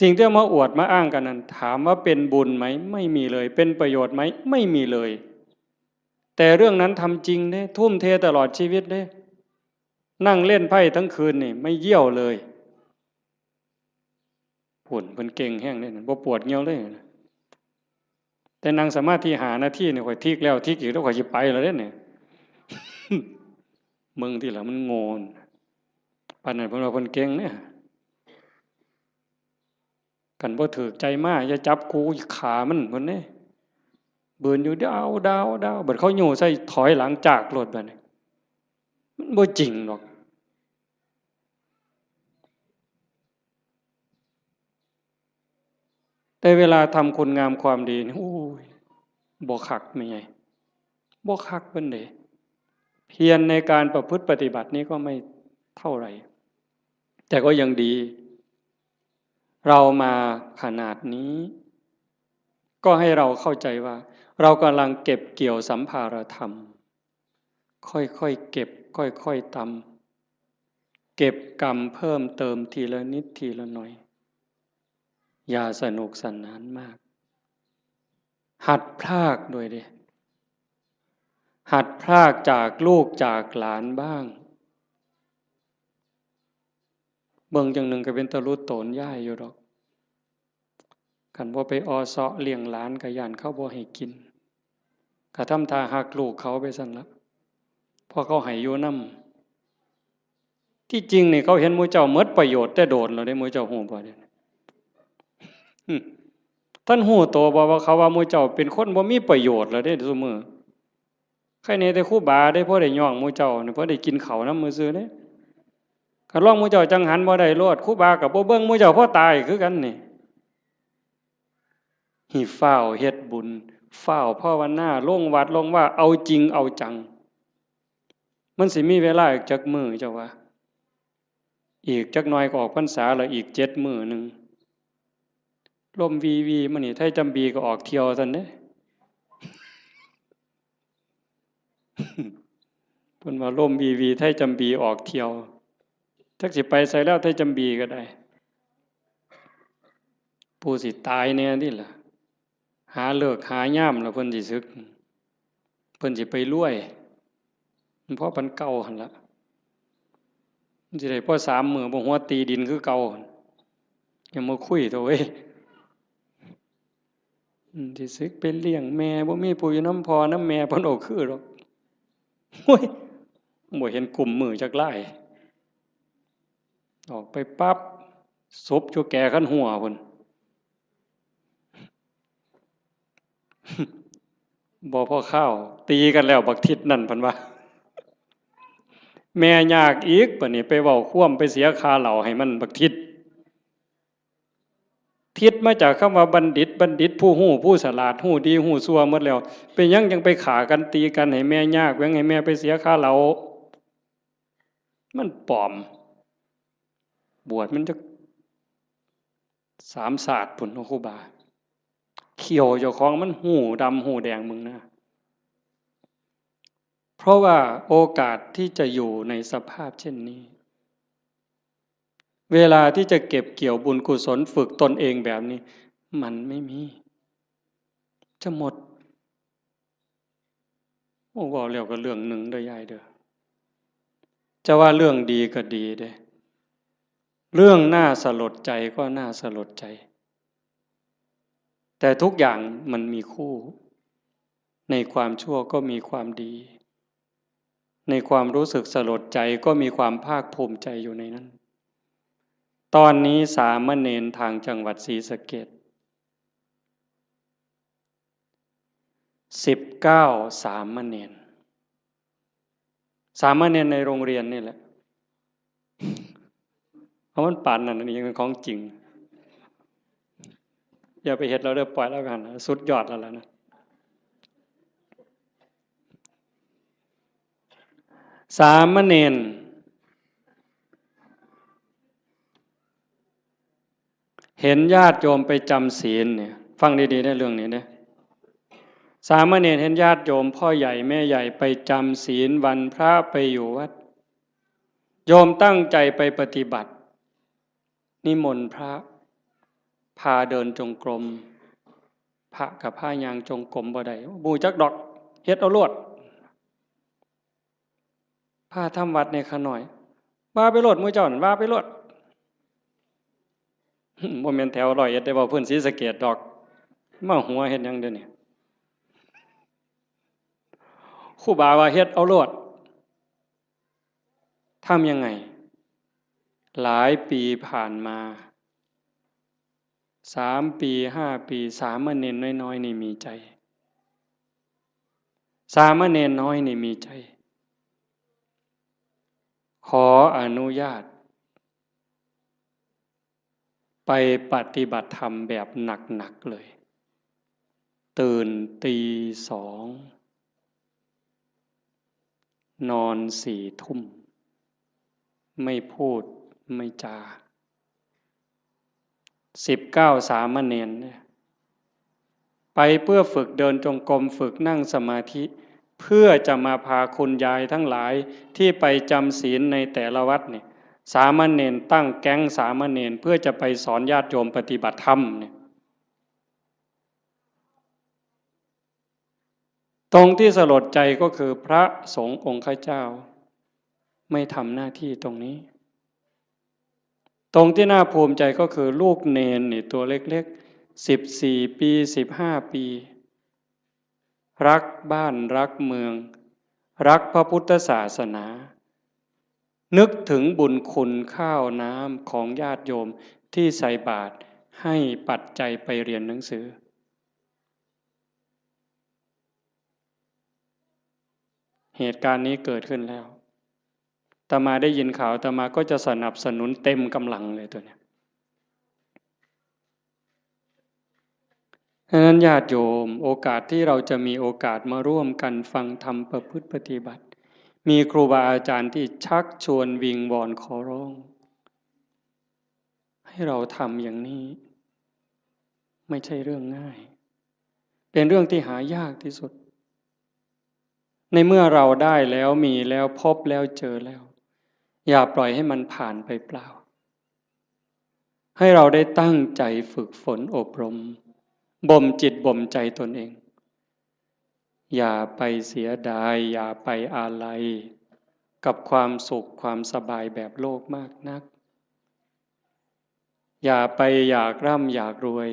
สิ่งที่เอามาอวดมาอ้างกันนั้น ถามว่าเป็นบุญไหม ไม่มีเลย เป็นประโยชน์ไหม ไม่มีเลย แต่เรื่องนั้นทำจริงเด้ ทุ่มเทตลอดชีวิตเด้ นั่งเล่นไพ่ทั้งคืนนี่ ไม่เยี่ยวเลย ผุ่นเพิ่นเก่งแฮงเด้ บ่ปวดเยี่ยวเลย แต่นั่งสมาธิห้านาทีนี่ ข้อยทิกแล้วทิกอีก แล้วข้อยสิไปแล้วเด้เนี่ย มึงที่ละมันโง่น ปานนั้นเพิ่นว่าเพิ่นเก่งเนี่ย คันบ่ถืกใจมา อย่าจับกู ขามัน เพิ่นเด้ บืนอยู่ดาว ดาว ดาว บัดเขาโย่ใส่ ถอยหลังจากโลดบัดนี้ มันบ่จริงดอก แต่เวลาทำคุณงามความดีนี่ โอ้ย บ่คักแม่ใหญ่ บ่คักปานใด เพียรในการประพฤติปฏิบัตินี่ก็ไม่เท่าไหร่ แต่ก็ยังดี เรามาขนาดนี้ ก็ให้เราเข้าใจว่า เรากำลังเก็บเกี่ยวสัมภารธรรม ค่อยๆเก็บ ค่อยๆตำ เก็บกำเพิ่มเติมทีละนิดทีละหน่อย อย่าสนุกสนานมาก หัดพรากด้วยเด้ หัดพรากจากลูกจากหลานบ้าง เบิ่งจั่งหนึ่งก็เป็นตาหลุดโตนยายอยู่ดอก คันบ่ไปออเซาะเลี้ยงหลานก็ย้านเขาบ่ให้กิน ก็ทำท่าฮักลูกเขาไปซั่นละ เพราะเขาให้อยู่นำ ที่จริงนี่เขาเห็นหมู่เจ้าหมดประโยชน์แต่โดนแล้วเด้ หมู่เจ้าฮู้บ่เด้ อืม ท่านฮู้ตัวบ่ว่าเขาว่าหมู่เจ้าเป็นคนบ่มีประโยชน์แล้วเด้ซุมื้อ ใครแหน่แต่ครูบาเด้ พอได้ย่องหมู่เจ้านี่ พอได้กินข้าวนำซื่อๆเด้ คันลองหมู่เจ้าจั่งหันบ่ได้โลด ครูบาก็บ่เบิ่งหมู่เจ้า พอตายคือกันนี่ ให้ฟ้าวเฮ็ดบุญ ฟ้าวภาวนา ลงวัดลงวา เอาจริงเอาจัง มันสิมีเวลาอีกจักมื้อเจ้าว่า อีกจักหน่อยก็ออกพรรษาแล้ว อีกเจ็ดมื้อหนึ่ง ลมวีวีมานี่ ไทจำบีก็ออกเที่ยวซั่นเด้ เพิ่นว่าลมวีวี ไทจำบีออกเที่ยว จักสิไปไสแล้ว ไทจำบีก็ได้ ผู้สิตายแหน่นี่ล่ะ หาฤกษ์หายามแล้วเพิ่นสิสึก เพิ่นสิไปรวย มันพอปานเก่าหั่นละ มันสิได้พอสามมื้อ บ่หัวตีดินคือเก่าหั่น อย่ามาคุยเถาะเว้ย อืม สิสึกไปเลี้ยงแม่ บ่มีผู้อยู่นำพ่อนำแม่ เพิ่นบ่คือดอก โอ้ย บ่เห็นกุมมือจักลาย ออกไปปั๊บ ศพอยู่แก่คันหัวพุ้น บ่พอคาว ตีกันแล้วบักทิศนั่น เพิ่นว่า แม่ยากอีก บัดนี้ไปเว้าความ ไปเสียค่าเหล้าให้มันบักทิศ ทิศมาจากคำว่าบัณฑิต บัณฑิตผู้ฮู้ ผู้ฉลาด ฮู้ดีฮู้ชั่วหมดแล้ว เป็นหยังจั่งไปฆ่ากันตีกันให้แม่ยาก แหว่งให้แม่ไปเสียค่าเหล้า มันปลอม บวชมันจักสามชาติพุ้นเนาะครูบา เขี้ยวเจ้าของมันฮู้ดำฮู้แดง มึงนะ เพราะว่าโอกาสที่จะอยู่ในสภาพเช่นนี้ เวลาที่จะเก็บเกี่ยวบุญกุศลฝึกตนเองแบบนี้ มันไม่มี จะหมด โอ้ เว้าแล้วก็เรื่องหนึ่งเด้อยายเด้อ จะว่าเรื่องดีก็ดีเด้ เรื่องน่าสลดใจก็น่าสลดใจ แต่ทุกอย่างมันมีคู่ ในความชั่วก็มีความดี ในความรู้สึกสลดใจก็มีความภาคภูมิใจอยู่ในนั้น ตอนนี้สามเณรทางจังหวัดศรีสะเกษ สิบเก้า สามเณร สามเณรในโรงเรียนนี่แหละ เอามันปานนั้น อันนี้ยังเป็นของจริง อย่าไปเฮ็ดเราเด้อ ปล่อยแล้วกัน สุดยอดแล้วล่ะนะ สามเณร เห็นญาติโยมไปจำศีลเนี่ย ฟังดีๆ ในเรื่องนี้เนี่ย สามเณรเห็นญาติโยมพ่อใหญ่แม่ใหญ่ไปจำศีลวันพระไปอยู่วัด โยมตั้งใจไปปฏิบัติ นิมนต์พระ พาเดินจงกรม พระกับพายางจงกรมบ่ได้ บ่จักดอก เฮ็ดเอาโลด พาทำวัดในขะน้อย ว่าไปโลด หมู่เจ้านั่น ว่าไปโลด บ่แม่นแถวร้อยเอ็ดได้ เว้าพื้นศรีสะเกษดอก มาหัวเฮ็ดหยังเดี๋ยวนี้ ครูบาว่าเฮ็ดเอาโลด ทำยังไง หลายปีผ่านมา สามปี ห้าปี สามเณรน้อยๆ นี่มีใจ สามเณรน้อยนี่มีใจ ขออนุญาต ไปปฏิบัติธรรมแบบหนักๆ เลย ตื่นตีสอง นอนสี่ทุ่ม ไม่พูดไม่จา สิบเก้าสามเณรเนี่ย ไปเพื่อฝึกเดินจงกรม ฝึกนั่งสมาธิ เพื่อจะมาพาคุณยายทั้งหลายที่ไปจำศีลในแต่ละวัดเนี่ย สามเณรตั้งแก๊งสามเณรเพื่อจะไปสอนญาติโยมปฏิบัติธรรมเนี่ย ตรงที่สลดใจก็คือพระสงฆ์องค์ข้าเจ้า ไม่ทำหน้าที่ตรงนี้ ตรงที่น่าภูมิใจก็คือลูกเณรนี่ตัวเล็กๆ สิบสี่ปี สิบห้าปี รักบ้านรักเมือง รักพระพุทธศาสนา นึกถึงบุญคุณข้าวน้ำของญาติโยมที่ใส่บาตรให้ปัจจัยไปเรียนหนังสือ เหตุการณ์นี้เกิดขึ้นแล้ว อาตมาได้ยินข่าว อาตมาก็จะสนับสนุนเต็มกำลังเลยตัวเนี้ย ฉะนั้นญาติโยม โอกาสที่เราจะมีโอกาสมาร่วมกันฟังธรรมประพฤติปฏิบัติ มีครูบาอาจารย์ที่ชักชวนวิงวอนขอร้อง ให้เราทำอย่างนี้ ไม่ใช่เรื่องง่าย เป็นเรื่องที่หายากที่สุด ในเมื่อเราได้แล้วมีแล้วพบแล้วเจอแล้ว อย่าปล่อยให้มันผ่านไปเปล่า ให้เราได้ตั้งใจฝึกฝนอบรม บ่มจิตบ่มใจตนเอง อย่าไปเสียดาย อย่าไปอาลัย กับความสุขความสบายแบบโลกมากนัก อย่าไปอยากร่ำอยากรวย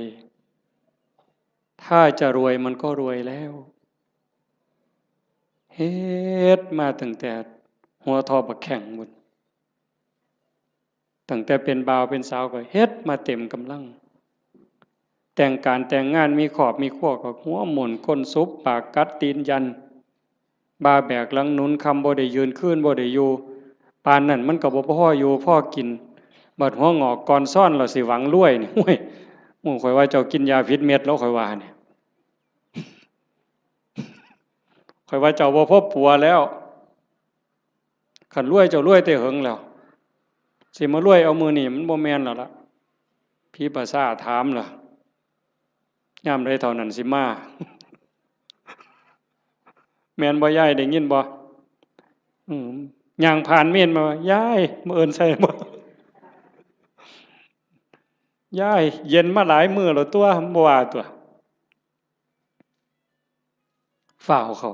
ถ้าจะรวยมันก็รวยแล้ว เฮ็ดมาตั้งแต่หัวทอบักแข้งพุ้น ตั้งแต่เป็นบ่าวเป็นสาวก็เฮ็ดมาเต็มกำลัง แต่งการแต่งงานมีครอบมีครัวก็หัวหมุนก้นสุบปากกัดตีนยัน บ่าแบกหลังหนุน ค่ำบ่ได้ยืน คืนบ่ได้อยู่ ปานนั้นมันก็บ่พออยู่พอกิน บัดหัวงอกก่อนซ้อน เราสิหวังรวยนี่ โอ้ย หมู่ข่อยว่าเจ้ากินยาผิดเม็ดแล้ว ข่อยว่าเนี่ย ข่อยว่าเจ้าบ่พอปัวแล้ว คันรวยเจ้ารวยแต่เหิงแล้ว สิมารวยเอามื้อนี้มันบ่แม่นแล้วล่ะ ผีประสาทถามล่ะ ยามใดเท่านั้นสิมา แม่นบ่ยาย ได้ยินบ่ อืม ย่างผ่านเมนมาว่า ยาย มื้ออื่นใส่บ่ ยาย เย็นมาหลายมื้อแล้วตัว บ่ว่าตัว ฟ้าวเข้า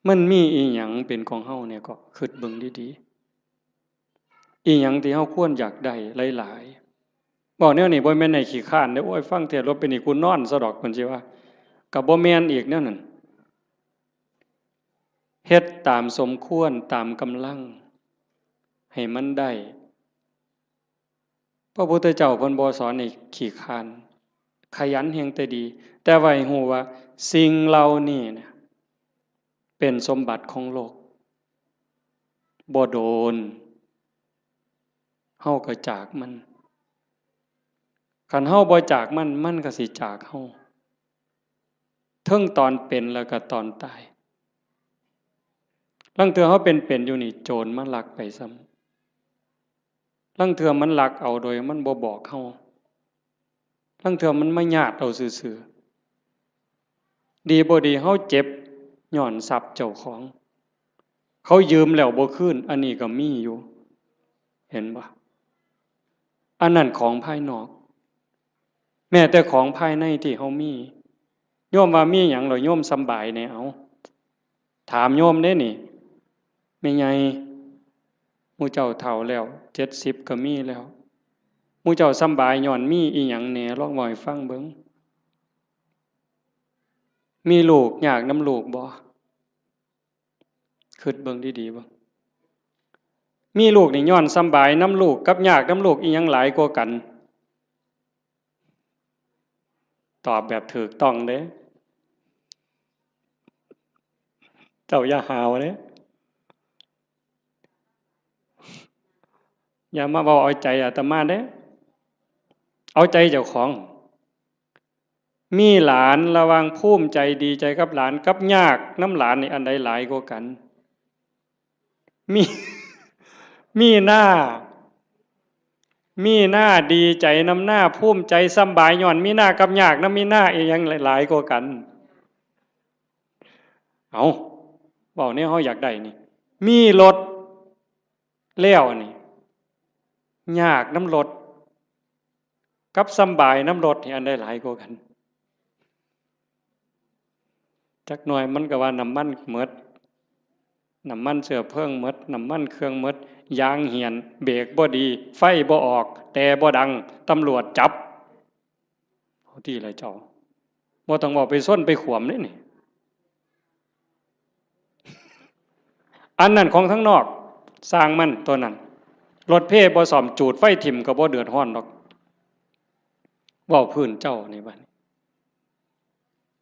มันมีอีหยังเป็นของเฮาเนี่ยก็คิดเบิ่งดีๆ อีหยังที่เฮาควรอยากได้หลายๆ เว้าแนวนี้บ่แม่นให้ขี้คร้านเด้อ โอ้ย ฟังเทศน์แล้วเป็นนี่กูนอนซะดอก เพิ่นสิว่า ก็บ่แม่นอีกแนวนั้น เฮ็ดตามสมควร ตามกำลัง ให้มันได้ พระพุทธเจ้าเพิ่นบ่สอนให้ขี้คร้าน ขยันแฮงแต่ดี แต่ว่าให้ฮู้ว่าสิ่งเหล่านี้เนี่ย เป็นสมบัติของโลก บ่โดน เฮาก็จากมัน คันเฮาบ่จากมัน มันก็สิจากเฮา เทิงตอนเป็นแล้วก็ตอนตาย ลางเทื่อเฮาเป็นๆ อยู่นี่ โจรมาลักไปซ้ำ ลางเทื่อมันลักเอาโดยมันบ่บอกเฮา ลางเทื่อมันมาญาติเอาซื่อๆ ดีบ่ดีเฮาเจ็บย้อนทรัพย์เจ้าของ เขายืมแล้วบ่คืน อันนี้ก็มีอยู่ เห็นบ่? อันนั้นของภายนอก แม้แต่ของภายในที่เฮามี โยมว่ามีหยังเหรอ โยมสำบายแหน่ เอา ถามโยมเด้นี่ แม่ใหญ่ หมู่เจ้าเฒ่าแล้ว เจ็ดสิบก็มีแล้ว หมู่เจ้าสำบายย้อนมีอีหยังแหน่ ลองเว้าให้ฟังเบิ่ง มีลูกยากนำลูกบ่? คิดเบิ่งดีๆ เบิ่ง มีลูกนี่ย้อนสำบายนำลูกกับยากนำลูกอีหยังหลายกว่ากัน? ตอบแบบถูกต้องเด้ เจ้าอย่าหาวเด้ อย่ามาเว้าเอาใจอาตมาเด้ เอาใจเจ้าของ มีหลานระหว่างภูมิใจดีใจกับหลานกับยากนำหลานนี่อันใดหลายกว่ากัน? มี มีหน้า มีหน้าดีใจนำหน้า ภูมิใจสำบายย้อนมีหน้ากับยากนำมีหน้าอีหยังหลายกว่ากัน? เอา เว้าแนวเฮาอยากได้นี่ มีรถแล้วนี่ ยากนำรถ กับสำบายนำรถนี่อันใดหลายกว่ากัน? จักหน่อยมันก็ว่าน้ำมันหมด น้ำมันเชื้อเพลิงหมด น้ำมันเครื่องหมด ยางเหี่ยน เบรกบ่ดี ไฟบ่ออก แต่บ่ดัง ตำรวจจับ เอาติล่ะเจ้า บ่ต้องเว้าไปชนไปขวมเด้นี่ อันนั้นของทางนอก ซ่างมันตัวนั้น รถเพบ่ซ่อม จูดไฟถิ่มก็บ่เดือดร้อนดอก เว้าพื้นเจ้านี่บัดนี้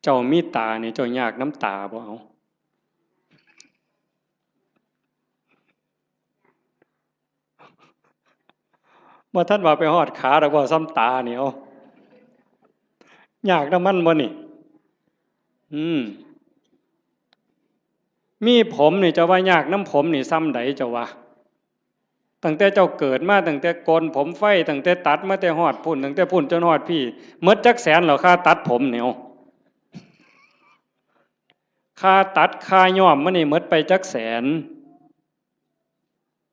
เจ้ามีตานี่ เจ้ายากนำตาบ่ เอา บ่ทันว่าไปฮอดขาดอก เว้าซ่ำตานี่ เอา ยากนำมันบ่นี่ อืม มีผมนี่ เจ้าว่ายากนำผมนี่ซ่ำใดเจ้าว่า? ตั้งแต่เจ้าเกิดมา ตั้งแต่โกนผมไฟ ตั้งแต่ตัดมาแต่ฮอดพุ้น ตั้งแต่พุ้นจนฮอดพี้ หมดจักแสนแล้ว ค่าตัดผมนี่ เอา ค่าตัด ค่าย้อมมันนี่หมดไปจักแสน?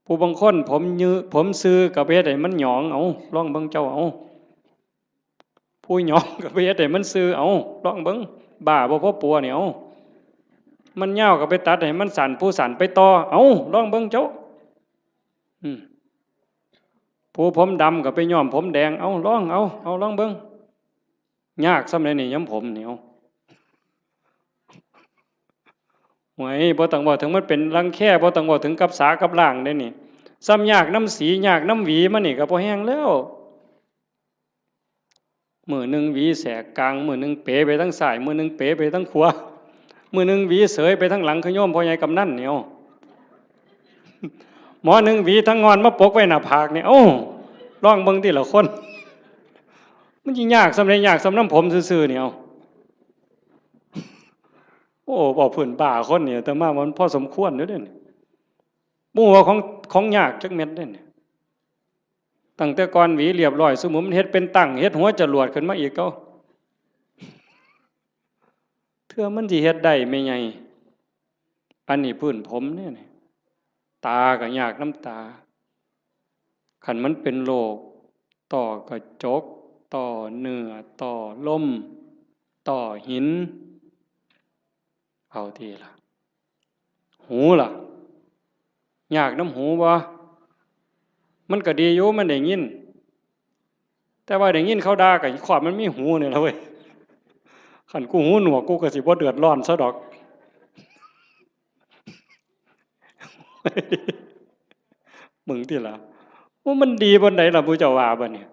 ผู้บางคนผมยือ ผมซื่อก็ไปเฮ็ดให้มันหยอง เอา ลองเบิ่งเจ้า เอา ผู้หยองก็ไปเฮ็ดให้มันซื่อ เอา ลองเบิ่ง บ้าบ่พอปัวนี่ เอา มันยาวก็ไปตัดให้มันสั้น ผู้สั้นไปต่อ เอา ลองเบิ่งเจ้า อืม ผู้ผมดำก็ไปย้อมผมแดง เอา ลอง เอา เอา ลองเบิ่ง ยากซ่ำใดนี่ ย้อมผมนี่ เอา โอ้ย บ่ต้องเว้าถึงมันเป็นรังแค บ่ต้องเว้าถึงกับสากับล้างเด้นี่ ซ่ำยากนำสี ยากนำหวีมันนี่ก็พอแฮงแล้ว มื้อหนึ่งหวีแสกกลาง มื้อหนึ่งเป๋ไปทางซ้าย มื้อหนึ่งเป๋ไปทางขวา มื้อหนึ่งหวีเสยไปทางหลัง คือโยมพ่อใหญ่กำนันนี่ เอา หมอหนึ่งหวีทางงอนมาปกไว้หน้าผากนี่ เอ้า ลองเบิ่งติล่ะคน มันสิยากซ่ำใด ยากซ่ำนำผมซื่อๆ นี่ เอา โอ้ เว้าพื้นบ้าคนนี่ อาตมาว่ามันพอสมควรอยู่เด้นี่ บ่ฮู้ว่าของ ของยากจักเม็ดเด้นี่ ตั้งแต่ก่อนหวีเรียบร้อย ซุมื้อมันเฮ็ดเป็นตั้ง เฮ็ดหัวจรวดขึ้นมาอีก เอ้า เทื่อมันสิเฮ็ดได้แม่ใหญ่ อันนี้พื้นผมเด้นี่ ตาก็ยากนำตา คันมันเป็นโรคต้อกระจก ต้อเนื้อ ต้อลม ต้อหิน เอาติล่ะ หูล่ะ ยากนำหูบ่? มันก็ดีอยู่ มันได้ยิน แต่ว่าได้ยินเขาด่าก็ครอบมันมีหูนี่ล่ะเว้ย คันกูหูหนวกกูก็สิบ่เดือดร้อนซะดอก มึงติล่ะ ว่ามันดีปานใดล่ะ ผู้เจ้าว่าบัดนี้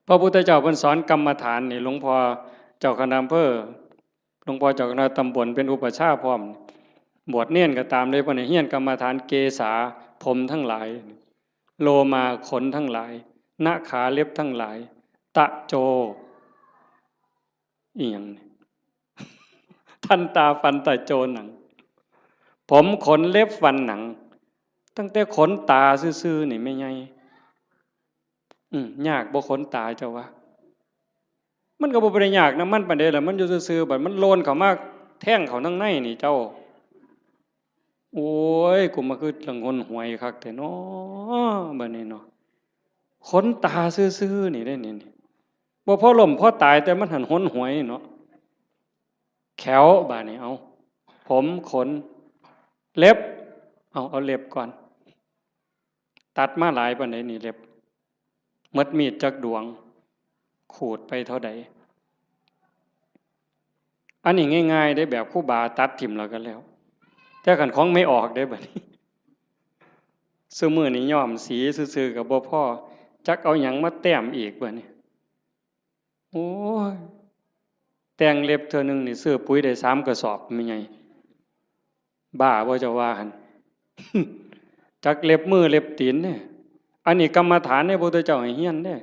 พระพุทธเจ้าเพิ่นสอนกรรมฐานนี่ หลวงพ่อเจ้าคณะอำเภอ หลวงพ่อเจ้าคณะตำบลเป็นอุปัชฌาย์พร้อม บวชเณรก็ตามเลย เพิ่นให้เฮียนกรรมฐาน เกสา ผมทั้งหลาย โลมา ขนทั้งหลาย นะขา เล็บทั้งหลาย ตะโจ อีหยังนี่ ทันตา ฟัน ตะโจ หนัง ผม ขน เล็บ ฟัน หนัง ตั้งแต่ขนตาซื่อๆนี่แม่ใหญ่ อืม ยากบ่ขนตาเจ้าว่า มันก็บ่ได้ยากนำมันปานใดล่ะ มันอยู่ซื่อๆ บัดมันโลนเข้ามาแทงเข้าทางในนี่เจ้า โอ้ย กูมาคือละงนหวยคักแท้น้อ บัดนี้เนาะ ขนตาซื่อๆ นี่เด้นี่ นี่ บ่พอล้มพอตาย แต่มันหั้นหนหวยเนาะ แข้ว บาดนี้ เอา ผม ขน เล็บ เอา เอาเล็บก่อน ตัดมาหลายปานใดนี่เล็บ หมดมีดจักดวง ขูดไปเท่าใด อันนี้ง่ายๆเด้ แบบครูบาตัดถิ่มแล้วก็แล้ว แต่คันของแม่ออกเด้บัดนี้ ซุมื้อนี้ย้อมสีซื่อๆก็บ่พอ จักเอาหยังมาแต้มอีกบัดนี้ โอ้ย แต่งเล็บเทื่อหนึ่งนี่ซื้อปุ๋ยได้สามกระสอบแม่ใหญ่ บ้าบ่เจ้าว่าหั่น จักเล็บมือเล็บตีนเด้ อันนี้กรรมฐานเด้ พระพุทธเจ้าให้เฮียนเด้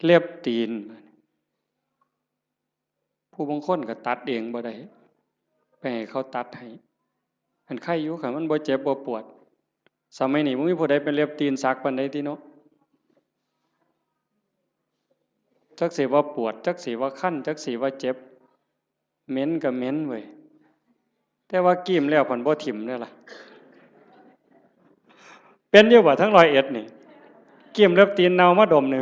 เล็บตีน ผู้บางคนก็ตัดเองบ่ได้ ไปให้เขาตัดให้ อันไคอยู่ คันมันบ่เจ็บบ่ปวด สมัยนี้บ่มีผู้ใดเป็นเล็บตีนสักปานใดติเนาะ จักสิว่าปวด จักสิว่าคัน จักสิว่าเจ็บ เหม็นก็เหม็นเว้ย แต่ว่ากีมแล้วพันบ่ถิ่มเด้อล่ะ เป็นอยู่บ่ทั้งร้อยเอ็ดนี่ กีมเล็บตีนเน่ามาดมนี่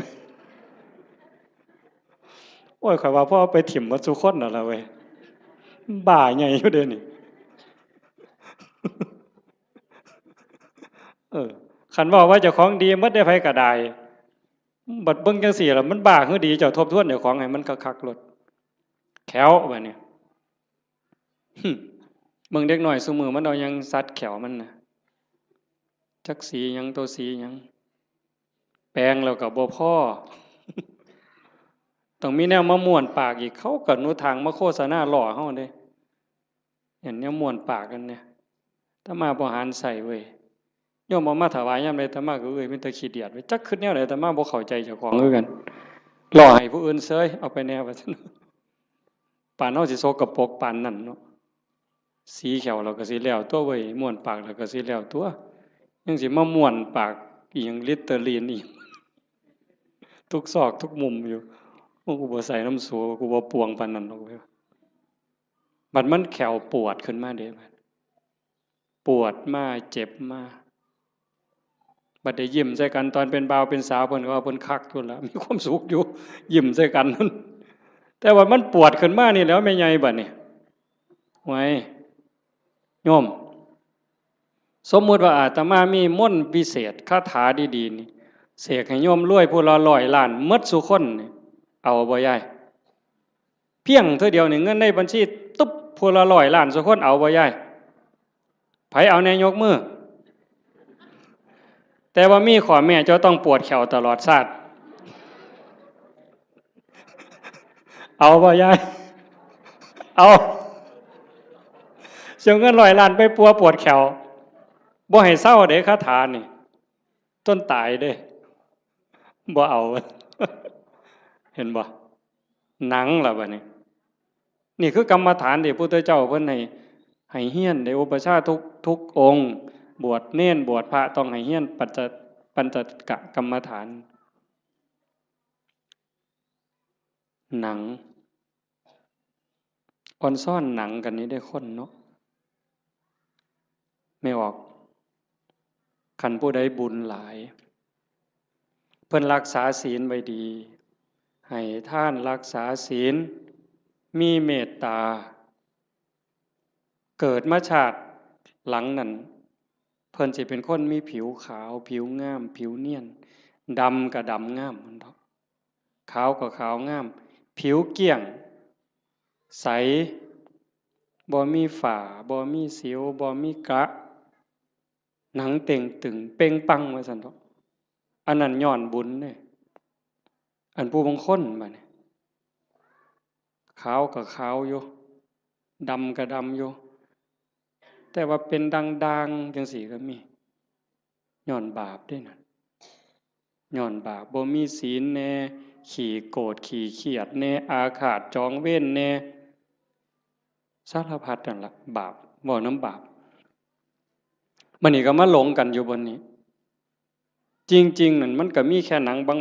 โอ้ย ข้อยว่าพอเอาไปถิ่มหมดซุคนนั่นล่ะเว้ย บ้าใหญ่อยู่เด้นี่ เออ คันเว้าว่าเจ้าของดีหมดได้ ไผก็ได้ บัดเบิ่งจังซี่ล่ะ มันบ้าคือดี เจ้าทบทวนเจ้าของให้มันคักๆโลด แข้วบัดนี้ หึ เบิ่งเด็กน้อยซุมื้อมันเอาหยังสัดแข้วมันน่ะ จักสีหยัง ตัวสีหยัง แปรงแล้วก็บ่พอ ต้องมีแนวมาม้วนปากอีก เขาก็หนุทางมาโฆษณาล้อเฮาเด้ เห็นแนวม้วนปากกันเนี่ย อาตมาบ่หันใส่เว้ย โยมเอามาถวายยามใด อาตมาก็เอ้ย มีแต่ขี้เดียดเว้ย จักคิดแนวใด อาตมาบ่เข้าใจเจ้าของคือกัน ล้อให้ผู้อื่นเซย เอาไปแน่ว่าซั่น ปานเฮาสิสกปรกปานนั้นเนาะ สีแข้วเราก็สิแล้วตัวเว้ย ม้วนปากเราก็สิแล้วตัว ยังสิมาม้วนปากอีหยัง ลิตเตอรีนอีหยัง ทุกซอกทุกมุมอยู่ โอ้ กูบ่ใส่น้ำสู กูบ่ปวงปานนั้นดอกเว้ย บัดมันแข้วปวดขึ้นมาเด้ บัดปวดมา เจ็บมา บัดได้ยิ้มใส่กันตอนเป็นบ่าวเป็นสาว เพิ่นก็ว่าเพิ่นคักอยู่ล่ะ มีความสุขอยู่ ยิ้มใส่กัน แต่ว่ามันปวดขึ้นมานี่แหล้วแม่ใหญ่บัดนี้ ไว้ โยม สมมุติว่าอาตมามีมนต์วิเศษ คาถาดีๆนี่ เสกให้โยมรวยผู้ละร้อยล้านหมดซุคนนี่ เอาบ่ยาย เพียงเทื่อเดียวนี่ เงินในบัญชีตุ๊บ ผู้ละร้อยล้านซุคน เอาบ่ยาย ไผเอาแน่ยกมือ แต่ว่ามีข้อแม้ เจ้าต้องปวดแข้วตลอดชาติ เอาบ่ยาย เอา เสียเงินร้อยล้านไปปัวปวดแข้ว บ่ให้เซาเด้ คาถานี่ จนตายเด้ บ่เอา เห็นบ่ หนังล่ะบัดนี้ นี่คือกรรมฐานที่พุทธเจ้าเพิ่นให้ ให้เฮียน ได้อุปัชฌาย์ทุก ทุกองค์ บวชเณร บวชพระ ต้องให้เฮียนปัญจ ปัญจกกรรมฐาน หนัง อ่อนซ้อนหนังกันนี่ได้คนเนาะ แม่ออก คันผู้ใดบุญหลาย เพิ่นรักษาศีลไว้ดี ให้ทานรักษาศีล มีเมตตา เกิดมาชาติหลังนั้น เพิ่นสิเป็นคนมีผิวขาว ผิวงาม ผิวเนียน ดำก็ดำงามมันเถาะ ขาวก็ขาวงาม ผิวเกลี้ยง ใส บ่มีฝ้า บ่มีสิว บ่มีกระ หนังเต่งตึง เป่งปังว่าซั่นเถาะ อันนั้นย้อนบุญเด้ อันผู้บางคนบัดนี้ ขาวก็ขาวอยู่ ดำก็ดำอยู่ แต่ว่าเป็นด่างๆจังซี่ก็มี ย้อนบาปเด้นั่น ย้อนบาป บ่มีศีลแน่ ขี้โกรธ ขี้เครียดแน่ อาฆาตจองเวรแน่ สารพัดนั่นล่ะ บาป เว้านำบาป บัดนี้ก็มาหลงกันอยู่บนนี้ จริงๆ นั่นมันก็มีแค่หนังบา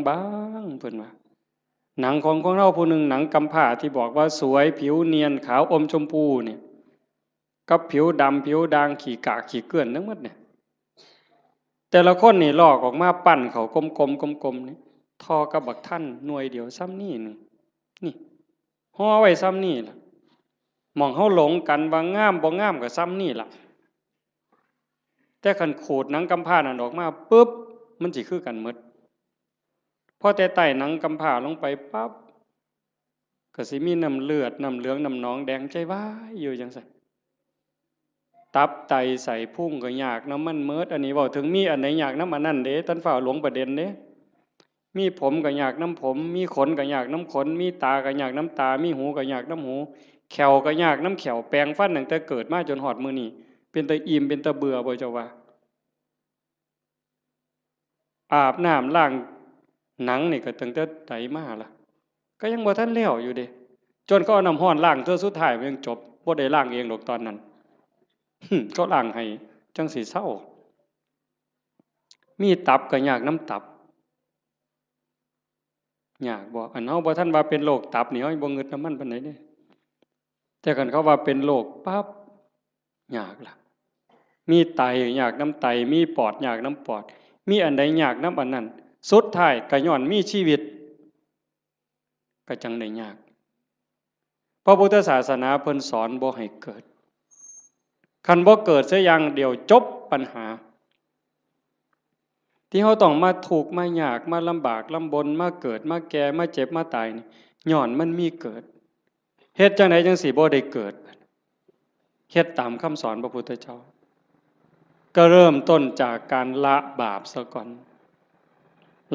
งๆ เพิ่นว่า หนังของคนเฮาผู้หนึ่ง หนังกำพร้าที่บอกว่าสวย ผิวเนียน ขาวอมชมพูเนี่ย กับผิวดำ ผิวด่าง ขี้กากขี้เกลื่อนทั้งหมดเนี่ย แต่ละคนนี่ลอกออกมาปั้นเข้ากลมๆ กลมๆ นี่ ท่อกับบักทันหน่วยเดียวส่ำนี้หนึ่ง นี่ ห่อไว้ส่ำนี้ล่ะ หม่องเฮาหลงกันว่างามบ่งามก็ส่ำนี้ล่ะ แต่คันขูดหนังกำพร้านั่นออกมาปุ๊บ มันสิคือกันหมด พอแต่ไต้หนังกำพร้าลงไปปั๊บ ก็สิมีน้ำเลือด น้ำเหลือง น้ำหนองแดง ใจวายอยู่จั่งซั้น ตับไตไส้พุงก็ยากนำมันหมด อันนี้เว้าถึงมีอันใดยากนำอันนั้นเด้ ท่านฟ้าวหลงประเด็นเด้ มีผมก็ยากนำผม มีขนก็ยากนำขน มีตาก็ยากนำตา มีหูก็ยากนำหู แข้วก็ยากนำแข้ว แปรงฟันตั้งแต่เกิดมาจนฮอดมื้อนี้ เป็นตาอิ่ม เป็นตาเบื่อบ่เจ้าว่า อาบน้ำล้างหนังนี่ก็ตั้งแต่ใดมาล่ะ ก็ยังบ่ทันแล้วอยู่เด้ จนเขาเอาน้ำร้อนล้างเทื่อสุดท้ายมันยังจบ บ่ได้ล้างเองดอกตอนนั้น เขาล้างให้จั่งสิเซา มีตับก็ยากนำตับ ยากบ่ อันเฮาบ่ทันว่าเป็นโรคตับนี่ เฮายังบ่งึดนำมันปานใดเด้ แต่คันเขาว่าเป็นโรคปั๊บ ยากล่ะ มีไตยากนำไต มีปอดยากนำปอด มีอันใดยากนำอันนั้น สุดท้ายก็ย้อนมีชีวิต ก็จั่งได้ยาก พระพุทธศาสนาเพิ่นสอนบ่ให้เกิด คันบ่เกิดเสียอย่างเดียวจบปัญหา ที่เฮาต้องมาทุกข์มายาก มาลำบากลำบน มาเกิด มาแก่ มาเจ็บ มาตายนี่ ย้อนมันมีเกิด เฮ็ดจั่งใดจั่งสิบ่ได้เกิด เฮ็ดตามคำสอนพระพุทธเจ้า ก็เริ่มต้นจากการละบาปซะก่อน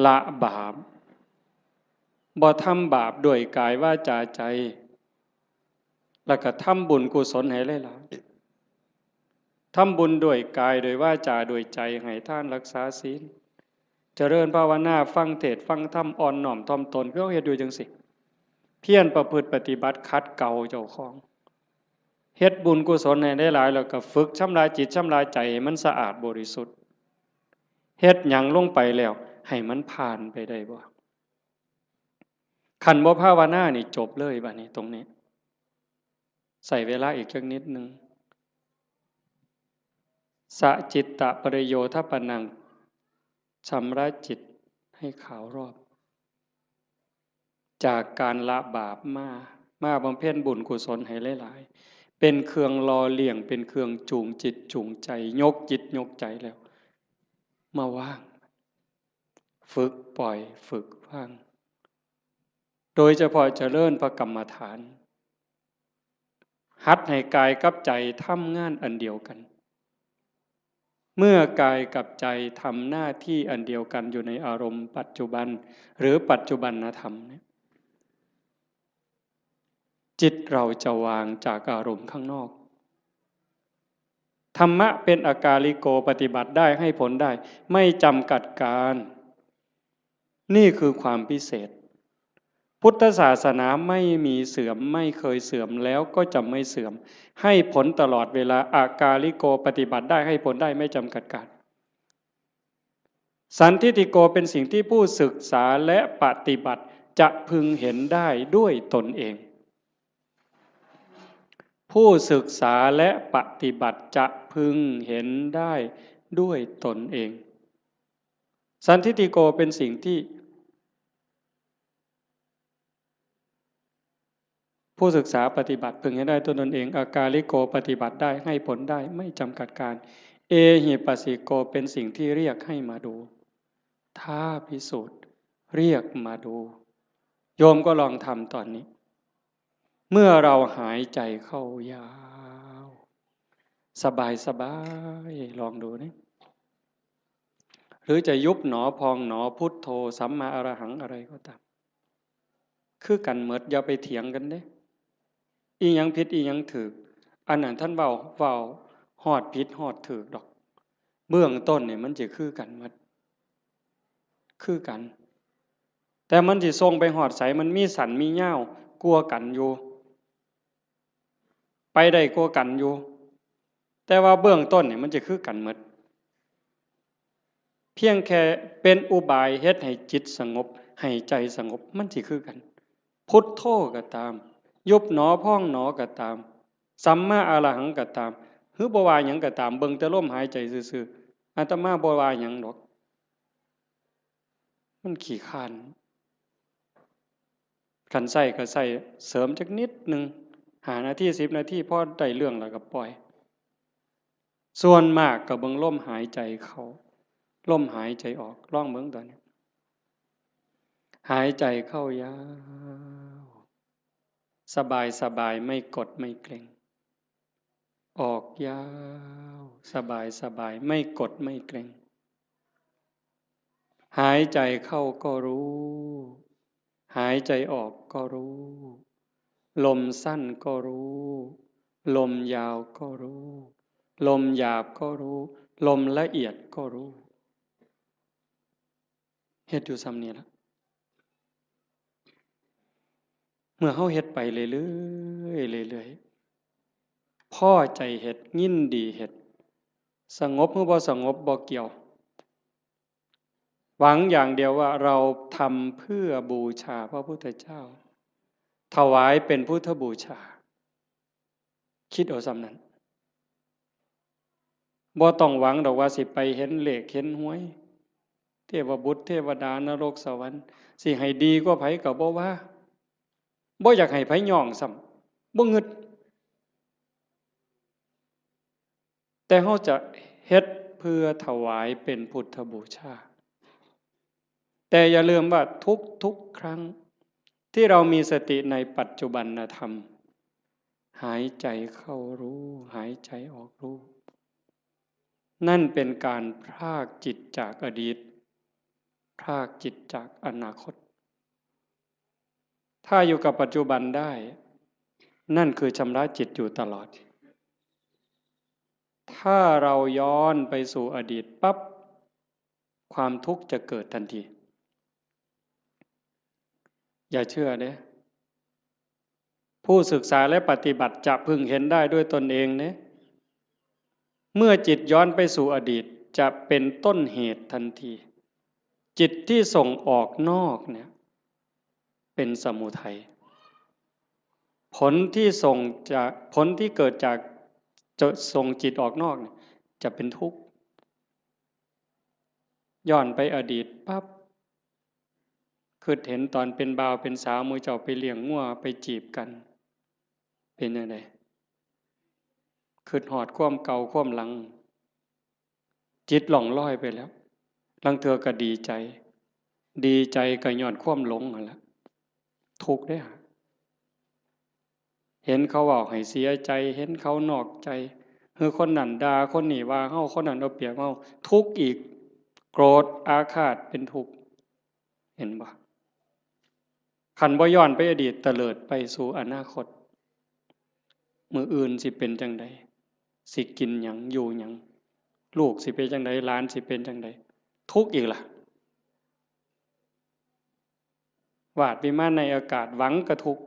ละบาป บ่ทำบาปด้วยกายวาจาใจ แล้วก็ทำบุญกุศลให้หลายๆ ทำบุญด้วยกาย ด้วยวาจา ด้วยใจ ให้ทาน รักษาศีล เจริญภาวนา ฟังเทศน์ฟังธรรม อ่อนน้อมถ่อมตน คือเฮาเฮ็ดอยู่จั่งซี้ เพียรประพฤติปฏิบัติ ขัดเกลาเจ้าของ เฮ็ดบุญกุศลให้หลายๆ แล้วก็ฝึกชำระจิตชำระใจให้มันสะอาดบริสุทธิ์ เฮ็ดหยังลงไปแล้ว ให้มันผ่านไปได้บ่ คันบ่ภาวนานี่จบเลยบัดนี้ตรงนี้ ใช้เวลาอีกจักนิดหนึ่ง สะจิตตะปริโยทปนัง ชำระจิตให้ขาวรอบ จากการละบาปมา มาบำเพ็ญบุญกุศลให้หลายๆ เป็นเครื่องหล่อเลี้ยง เป็นเครื่องจูงจิตจูงใจ ยกจิตยกใจแล้ว มาวาง ฝึกปล่อย ฝึกวาง โดยเฉพาะเจริญพระกรรมฐาน หัดให้กายกับใจทำงานอันเดียวกัน เมื่อกายกับใจทำหน้าที่อันเดียวกันอยู่ในอารมณ์ปัจจุบัน หรือปัจจุบันธรรมเนี่ย จิตเราจะวางจากอารมณ์ข้างนอก ธรรมะเป็นอากาลิโก ปฏิบัติได้ ให้ผลได้ ไม่จำกัดการ นี่คือความพิเศษ พุทธศาสนาไม่มีเสื่อม ไม่เคยเสื่อม แล้วก็จะไม่เสื่อม ให้ผลตลอดเวลา อากาลิโก ปฏิบัติได้ ให้ผลได้ ไม่จำกัดการ สันทิฏฐิโก เป็นสิ่งที่ผู้ศึกษาและปฏิบัติจะพึงเห็นได้ด้วยตนเอง ผู้ศึกษาและปฏิบัติจะพึงเห็นได้ด้วยตนเอง สันทิฏฐิโก เป็นสิ่งที่ ผู้ศึกษาปฏิบัติพึงให้ได้ด้วยตนเอง อากาลิโก ปฏิบัติได้ ให้ผลได้ ไม่จำกัดการ เอหิปัสสิโก เป็นสิ่งที่เรียกให้มาดู ท้าพิสูจน์ เรียกมาดู โยมก็ลองทำตอนนี้ เมื่อเราหายใจเข้ายาว สบายสบาย ลองดูนี่ หรือจะยุบหนอพองหนอ พุทโธ สัมมาอรหัง อะไรก็ตาม คือกันหมด อย่าไปเถียงกันเด้ อีหยังผิดอีหยังถูก อันนั้นท่านเว้า เว้าฮอดผิดฮอดถูกดอก เบื้องต้นนี่มันจะคือกันหมด คือกัน แต่มันสิส่งไปฮอดไส มันมีสั้นมียาวกว่ากันอยู่ ไปได้กว่ากันอยู่ แต่ว่าเบื้องต้นนี่มันจะคือกันหมด พียงแค่เป็นอุบายเฮ็ดให้จิตสงบ ให้ใจสงบ มันสิคือกัน พุทโธก็ตาม ยุบหนอพองหนอก็ตาม สัมมาอรหังก็ตาม หรือบ่ว่าหยังก็ตาม เบิ่งแต่ลมหายใจซื่อๆ อาตมาบ่ว่าหยังดอก มันขี้คร้าน คันใช้ก็ใช้เสริมจักนิดหนึ่ง ห้านาที สิบนาที พอได้เรื่องแล้วก็ปล่อย ส่วนมากก็เบิ่งลมหายใจเข้า ลมหายใจออก ลองเบิ่งตอนนี้ หายใจเข้ายาว สบายสบาย ไม่กดไม่เกร็ง ออกยาว สบายสบาย ไม่กดไม่เกร็ง หายใจเข้าก็รู้ หายใจออกก็รู้ ลมสั้นก็รู้ ลมยาวก็รู้ ลมหยาบก็รู้ ลมละเอียดก็รู้ เฮ็ดอยู่ส่ำนี้ล่ะ เมื่อเฮาเฮ็ดไปเรื่อยๆ เรื่อยๆ พอใจเฮ็ด ยินดีเฮ็ด สงบหรือบ่สงบบ่เกี่ยว หวังอย่างเดียวว่าเราทำเพื่อบูชาพระพุทธเจ้า ถวายเป็นพุทธบูชา คิดเอาส่ำนั้น บ่ต้องหวังดอกว่าสิไปเห็นเลขเห็นหวย เทวบุตรเทวดานรกสวรรค์ สิให้ดีกว่าไผก็บ่ว่า บ่อยากให้ไผย่องซ้ำ บ่งึด แต่เฮาจะเฮ็ดเพื่อถวายเป็นพุทธบูชา แต่อย่าลืมว่าทุกๆ ครั้งที่เรามีสติในปัจจุบันธรรม หายใจเข้ารู้ หายใจออกรู้ นั่นเป็นการพรากจิตจากอดีต พรากจิตจากอนาคต ถ้าอยู่กับปัจจุบันได้ นั่นคือชำระจิตอยู่ตลอด ถ้าเราย้อนไปสู่อดีตปั๊บ ความทุกข์จะเกิดทันที อย่าเชื่อเด้ ผู้ศึกษาและปฏิบัติจะพึงเห็นได้ด้วยตนเองเด้ เมื่อจิตย้อนไปสู่อดีต จะเป็นต้นเหตุทันที จิตที่ส่งออกนอกเนี่ย เป็นสมุทัย ผลที่ส่งจาก ผลที่เกิดจาก จะส่งจิตออกนอกเนี่ย จะเป็นทุกข์ ย้อนไปอดีตปั๊บ คิดเห็นตอนเป็นบ่าวเป็นสาว หมู่เจ้าไปเลี้ยงงัวไปจีบกัน เป็นจั่งใด คิดฮอดความเก่าความหลัง จิตล่องลอยไปแล้ว ลางเทื่อก็ดีใจ ดีใจก็ย้อนความหลงนั่นแหละ ทุกข์เด้อ เห็นเขาเว้าให้เสียใจ เห็นเขานอกใจ หรือคนนั้นด่า คนนี้ว่าเฮา คนนั้นเอาเปรียบเฮา ทุกข์อีก โกรธ อาฆาต เป็นทุกข์ เห็นบ่ คันบ่ย้อนไปอดีต เตลิดไปสู่อนาคต มื้ออื่นสิเป็นจั่งใด สิกินหยัง อยู่หยัง ลูกสิเป็นจั่งใด หลานสิเป็นจั่งใด ทุกข์อีกล่ะ วาดวิมานในอากาศ หวังก็ทุกข์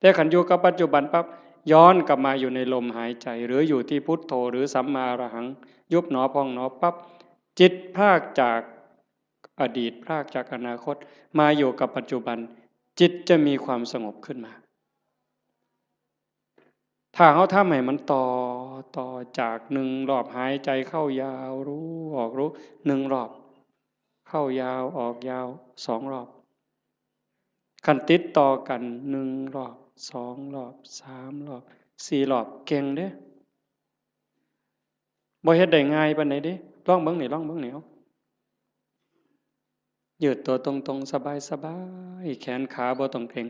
แต่คันอยู่กับปัจจุบันปั๊บ ย้อนกลับมาอยู่ในลมหายใจ หรืออยู่ที่พุทโธ หรือสัมมาอรหัง ยุบหนอพองหนอปั๊บ จิตพรากจากอดีต พรากจากอนาคต มาอยู่กับปัจจุบัน จิตจะมีความสงบขึ้นมา ถ้าเฮาทำให้มันต่อ ต่อจากหนึ่งรอบหายใจเข้ายาวรู้ ออกรู้ หนึ่งรอบ เข้ายาว ออกยาว สองรอบ คันติดต่อกัน หนึ่งรอบ สองรอบ สามรอบ สี่รอบ เก่งเด้ บ่เฮ็ดได้ง่ายปานใดเด้ ลองเบิ่งนี่ ลองเบิ่งนี่ เอา ยืดตัวตรงๆ สบายๆ แขนขาบ่ต้องเกร็ง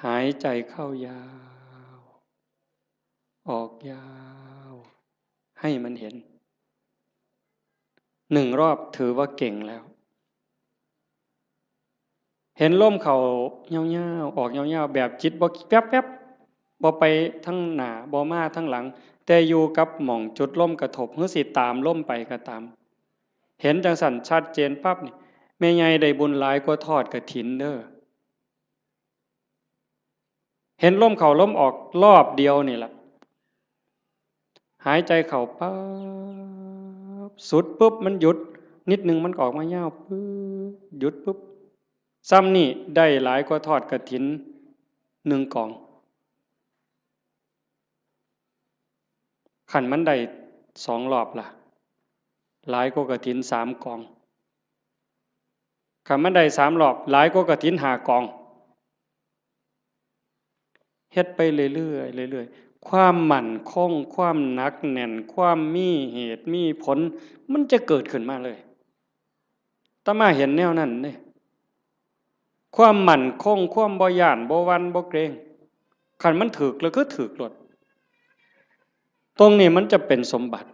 หายใจเข้ายาว ออกยาว ให้มันเห็น หนึ่งรอบถือว่าเก่งแล้ว เห็นลมเข้ายาวๆ ออกยาวๆ แบบจิตบ่แวบๆ บ่ไปทางหน้า บ่มาทางหลัง แต่อยู่กับหม่องจุดลมกระทบ หรือสิตามลมไปก็ตาม เห็นจั่งซั้นชัดเจนปั๊บนี่ แม่ใหญ่ได้บุญหลายกว่าทอดกฐินเด้อ เห็นลมเข้าลมออกรอบเดียวนี่ล่ะ หายใจเข้าปั๊บ สุดปุ๊บมันหยุด นิดหนึ่งมันก็ออกมายาวปึ๊บ หยุดปึ๊บ ซ้ำนี่ได้หลายกว่าทอดกฐินหนึ่งกอง คันมันได้สองรอบล่ะ หลายกว่ากฐินสามกอง คันมันได้สามรอบ หลายกว่ากฐินห้ากอง เฮ็ดไปเรื่อยๆ เรื่อยๆ ความมั่นคง ความหนักแน่น ความมีเหตุมีผล มันจะเกิดขึ้นมาเลย อาตมาเห็นแนวนั้นเด้ ความมั่นคง ความบ่ย้าน บ่หวั่น บ่เกรง คันมันถืกแล้วคือถืกโลด ตรงนี้มันจะเป็นสมบัติ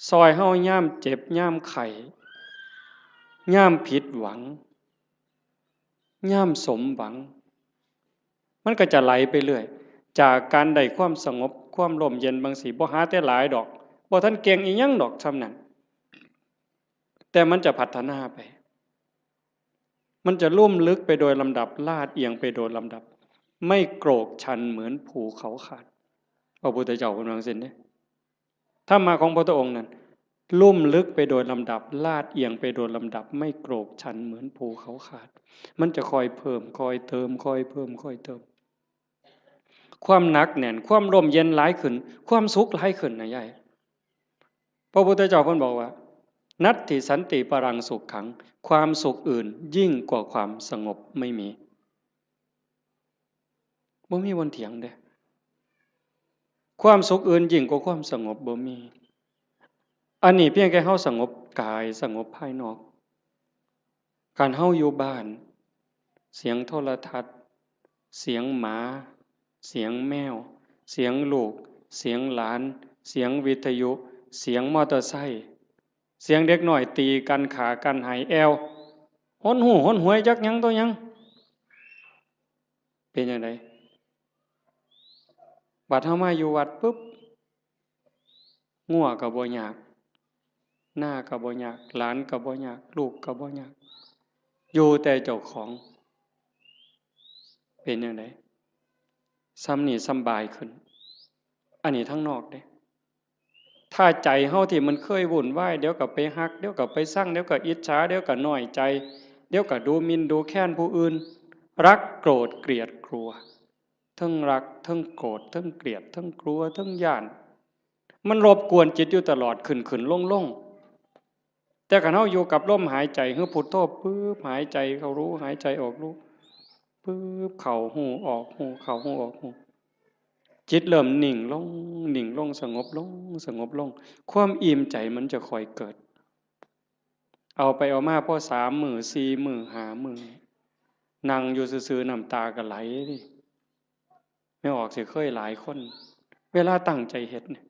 ซอยเฮายามเจ็บ ยามไข้ ยามผิดหวัง ยามสมหวัง มันก็จะไหลไปเรื่อย จากการได้ความสงบ ความร่มเย็นบางสิ บ่หาแต่หลายดอก บ่ทันเก่งอีหยังดอกส่ำนั้น แต่มันจะพัฒนาไป มันจะลุ่มลึกไปโดยลำดับ ลาดเอียงไปโดยลำดับ ไม่โกรกชันเหมือนภูเขาขาด พระพุทธเจ้าเพิ่นว่าจั่งซี้เด้ ธรรมะของพระพุทธองค์นั้น ลุ่มลึกไปโดยลำดับ ลาดเอียงไปโดยลำดับ ไม่โกรกชันเหมือนภูเขาขาด มันจะค่อยเพิ่ม ค่อยเติม ค่อยเพิ่ม ค่อยเติม ความหนักแน่น ความร่มเย็นหลายขึ้น ความสุขหลายขึ้นนะยาย พระพุทธเจ้าเพิ่นบอกว่า นัตถิสันติปรังสุขขัง ความสุขอื่นยิ่งกว่าความสงบไม่มี บ่มีบ่อนเถียงเด้ ความสุขอื่นยิ่งกว่าความสงบบ่มี อันนี้เพียงแค่เฮาสงบกาย สงบภายนอก คันเฮาอยู่บ้าน เสียงโทรทัศน์ เสียงหมา เสียงแมว เสียงลูก เสียงหลาน เสียงวิทยุ เสียงมอเตอร์ไซค์ เสียงเด็กน้อยตีกัน ฆ่ากัน ไห้แอ่ว หนหู้หนหวยจักหยังต่อหยัง เป็นจั่งใด บัดเฮามาอยู่วัดปุ๊บ งัวก็บ่ยาก นาก็บ่ยาก หลานก็บ่ยาก ลูกก็บ่ยาก อยู่แต่เจ้าของ เป็นจั่งใด ส่ำนี้สำบายขึ้น อันนี้ทางนอกเด้ ถ้าใจเฮาที่มันเคยวุ่นวาย เดี๋ยวก็ไปฮัก เดี๋ยวก็ไปซัง เดี๋ยวก็อิจฉา เดี๋ยวก็น้อยใจ เดี๋ยวก็ดูหมิ่นดูแคลนผู้อื่น รักโกรธเกลียดกลัว เทิงรัก เทิงโกรธ เทิงเกลียด เทิงกลัว เทิงย้าน มันรบกวนจิตอยู่ตลอด ขึ้นๆ ลงๆ แต่คันเฮาอยู่กับลมหายใจ คือพุทโธปึ๊บ หายใจเข้ารู้ หายใจออกรู้ ปึ๊บ เข้าฮู้ ออกฮู้ เข้าฮู้ ออกฮู้ จิตเริ่มนิ่งลง นิ่งลง สงบลง สงบลง ความอิ่มใจมันจะค่อยเกิด เอาไปเอามาพอสามมื้อ สี่มื้อ ห้ามื้อ นั่งอยู่ซื่อๆ น้ำตาก็ไหลเด้ แม่ออกสิเคยหลายคน เวลาตั้งใจเฮ็ดเนี่ย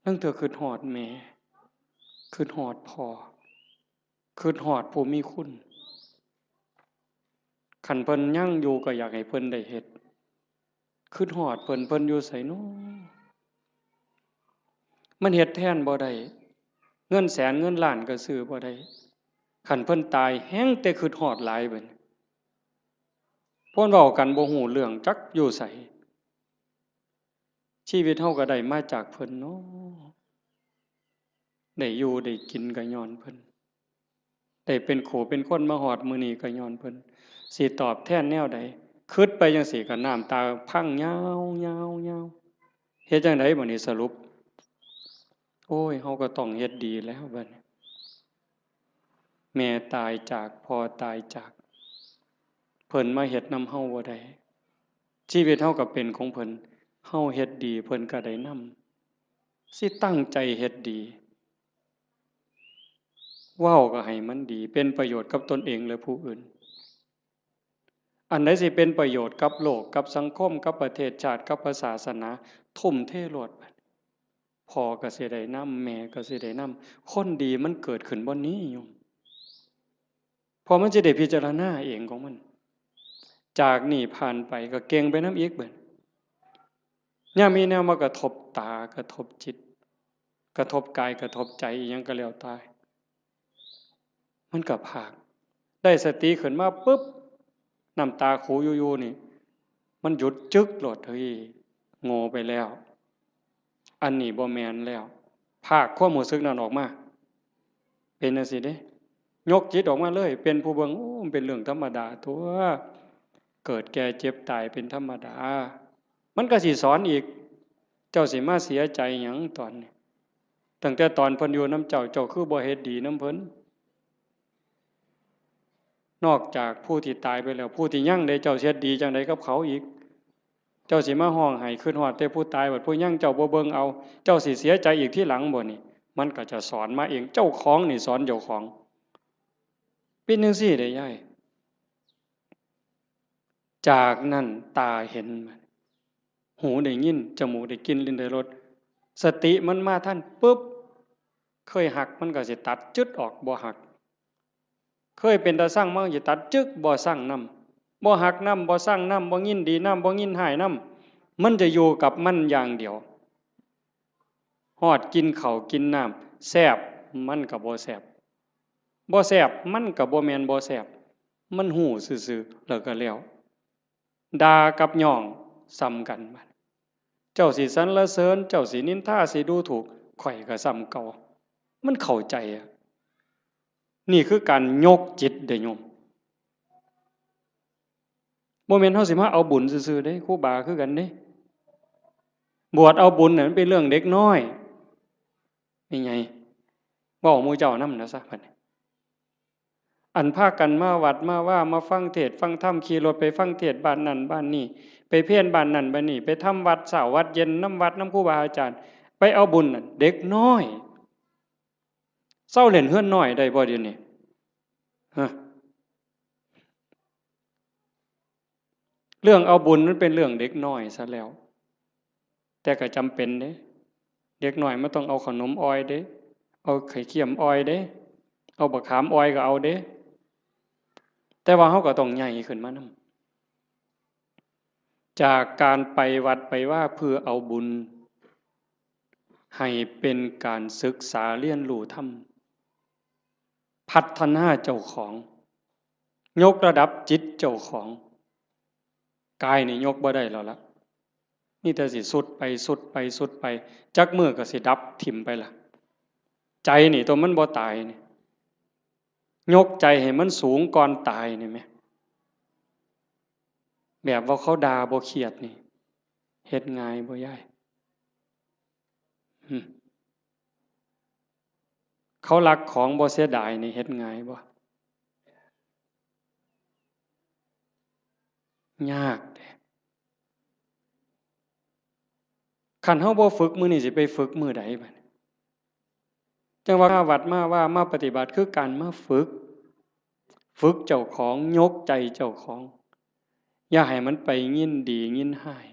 ลางเทื่อคิดฮอดแม่ คิดฮอดพ่อ คิดฮอดผู้มีคุณ คันเพิ่นยังอยู่ก็อยากให้เพิ่นได้เฮ็ด คิดฮอดเพิ่น เพิ่นอยู่ไสน้อ มันเฮ็ดแทนบ่ได้ เงินแสนเงินล้านก็ซื้อบ่ได้ คันเพิ่นตายแฮ่งแต่คิดฮอดหลายบัดนี้ เพิ่นเว้ากันบ่ฮู้เรื่อง จักอยู่ไส ชีวิตเฮาก็ได้มาจากเพิ่นเนาะ ได้อยู่ได้กินก็ญ้อนเพิ่น ได้เป็นคู่เป็นคนมาฮอดมื้อนี้ก็ญ้อนเพิ่น สิตอบแทนแนวใด คิดไปจั่งซี้ก็น้ำตาพังยาวๆๆ เฮ็ดจั่งใดบัดนี้สรุป โอ้ย เฮาก็ต้องเฮ็ดดีแล้วบัดนี้ แม่ตายจาก พ่อตายจาก เพิ่นมาเฮ็ดนำเฮาบ่ได้ ชีวิตเฮาก็เป็นของเพิ่น เฮาเฮ็ดดี เพิ่นก็ได้นำ สิตั้งใจเฮ็ดดี เว้าก็ให้มันดี เป็นประโยชน์กับตนเองและผู้อื่น อันใดสิเป็นประโยชน์กับโลก กับสังคม กับประเทศชาติ กับพระศาสนา ทุ่มเทโลด พ่อก็สิได้นำ แม่ก็สิได้นำ คนดีมันเกิดขึ้นบ่นี้โยม เพราะมันสิได้พิจารณาเองของมัน จากนี้ผ่านไปก็เก่งไปนำอีกบัด ยามมีแนวมากระทบตา กระทบจิต กระทบกาย กระทบใจ อิหยังก็แล้วแต่ มันก็พาก ได้สติขึ้นมาปุ๊บ น้ำตาคูอยู่ๆ นี่ มันหยุดจึ๊กโลด เฮ้ย โง่ไปแล้ว อันนี้บ่แม่นแล้ว พากความรู้สึกนั้นออกมา เป็นจั่งซี้เด้ ยกจิตออกมาเลย เป็นผู้เบิ่ง โอ้ มันเป็นเรื่องธรรมดาตั๊ว เกิดแก่เจ็บตายเป็นธรรมดา มันก็สิสอนอีก เจ้าสิมาเสียใจหยังตอนนี้ ตั้งแต่ตอนเพิ่นอยู่นำเจ้า เจ้าคือบ่เฮ็ดดีนำเพิ่น นอกจากผู้ที่ตายไปแล้ว ผู้ที่ยังเด้ เจ้าสิเฮ็ดดีจั่งใดกับเขาอีก เจ้าสิมาฮ้องไห้คิดฮอดแต่ผู้ตาย บัดผู้ยังเจ้าบ่เบิ่งเอา เจ้าสิเสียใจอีกทีหลังบ่นี่ มันก็จะสอนมาเอง เจ้าของนี่สอนเจ้าของ เป็นจั่งซี้เด้ยาย จากนั้นตาเห็น หูได้ยิน จมูกได้กลิ่น ลิ้นได้รส สติมันมาทันปุ๊บ เคยฮักมันก็สิตัดจึ๊ดออก บ่ฮัก เคยเป็นตาซังมันก็สิตัดจึ๊ก บ่ซังนำ บ่ฮักนำ บ่ซังนำ บ่ยินดีนำ บ่ยินร้ายนำ มันจะอยู่กับมันอย่างเดียว ฮอดกินข้าวกินน้ำ แซ่บ มันก็บ่แซ่บ บ่แซ่บ มันก็บ่แม่นบ่แซ่บ มันฮู้ซื่อๆ แล้วก็แล้ว ด่ากับย้องส่ำกัน เจ้าสิสรรเสริญ เจ้าสินินทา สิดูถูก ข้อยก็ส่ำเก่า มันเข้าใจอะ นี่คือการยกจิตเด้โยม บ่แม่นเฮาสิมาเอาบุญซื่อๆเด้ ครูบาคือกันเด้ บวชเอาบุญน่ะมันเป็นเรื่องเด็กน้อย แม่ใหญ่ เว้าหมู่เจ้านำนะซะบัดนี้ อันพากันมาวัดมาวา มาฟังเทศน์ฟังธรรม ขี่รถไปฟังเทศน์บ้านนั่นบ้านนี่ ไปเพลบ้านนั่นบ้านนี่ ไปทำวัดเช้าวัดเย็นนำวัดนำครูบาอาจารย์ ไปเอาบุญนั่น เด็กน้อย เซาเล่นเฮือนน้อยได้บ่เดี๋ยวนี้ ฮะ เรื่องเอาบุญมันเป็นเรื่องเด็กน้อยซะแล้ว แต่ก็จำเป็นเด้ เด็กน้อยมันต้องเอาขนมอ่อยเด้ เอาไข่เค็มอ่อยเด้ เอาบักขามอ่อยก็เอาเด้ แต่ว่าเฮาก็ต้องใหญ่ขึ้นมานำ จากการไปวัดไปวาเพื่อเอาบุญ ให้เป็นการศึกษาเรียนรู้ธรรม พัฒนาเจ้าของ ยกระดับจิตเจ้าของ กายนี่ยกบ่ได้แล้วละ มีแต่สิทรุดไปทรุดไปทรุดไป จักมื้อก็สิดับถิ่มไปละ ใจนี่ตัวมันบ่ตายนี่ ยกใจให้มันสูงก่อนตายนี่แหม แบบว่าเขาด่าบ่เคียดนี่ เฮ็ดง่ายบ่ยาย หึ เขาลักของบ่เสียดายนี่เฮ็ดง่ายบ่ ยากเด้ คันเฮาบ่ฝึกมื้อนี้สิไปฝึกมื้อใดบัดนี้ จั่งว่ามาวัดมาวา มาปฏิบัติคือการมาฝึก ฝึกเจ้าของ ยกใจเจ้าของ อย่าให้มันไปยินดียินร้าย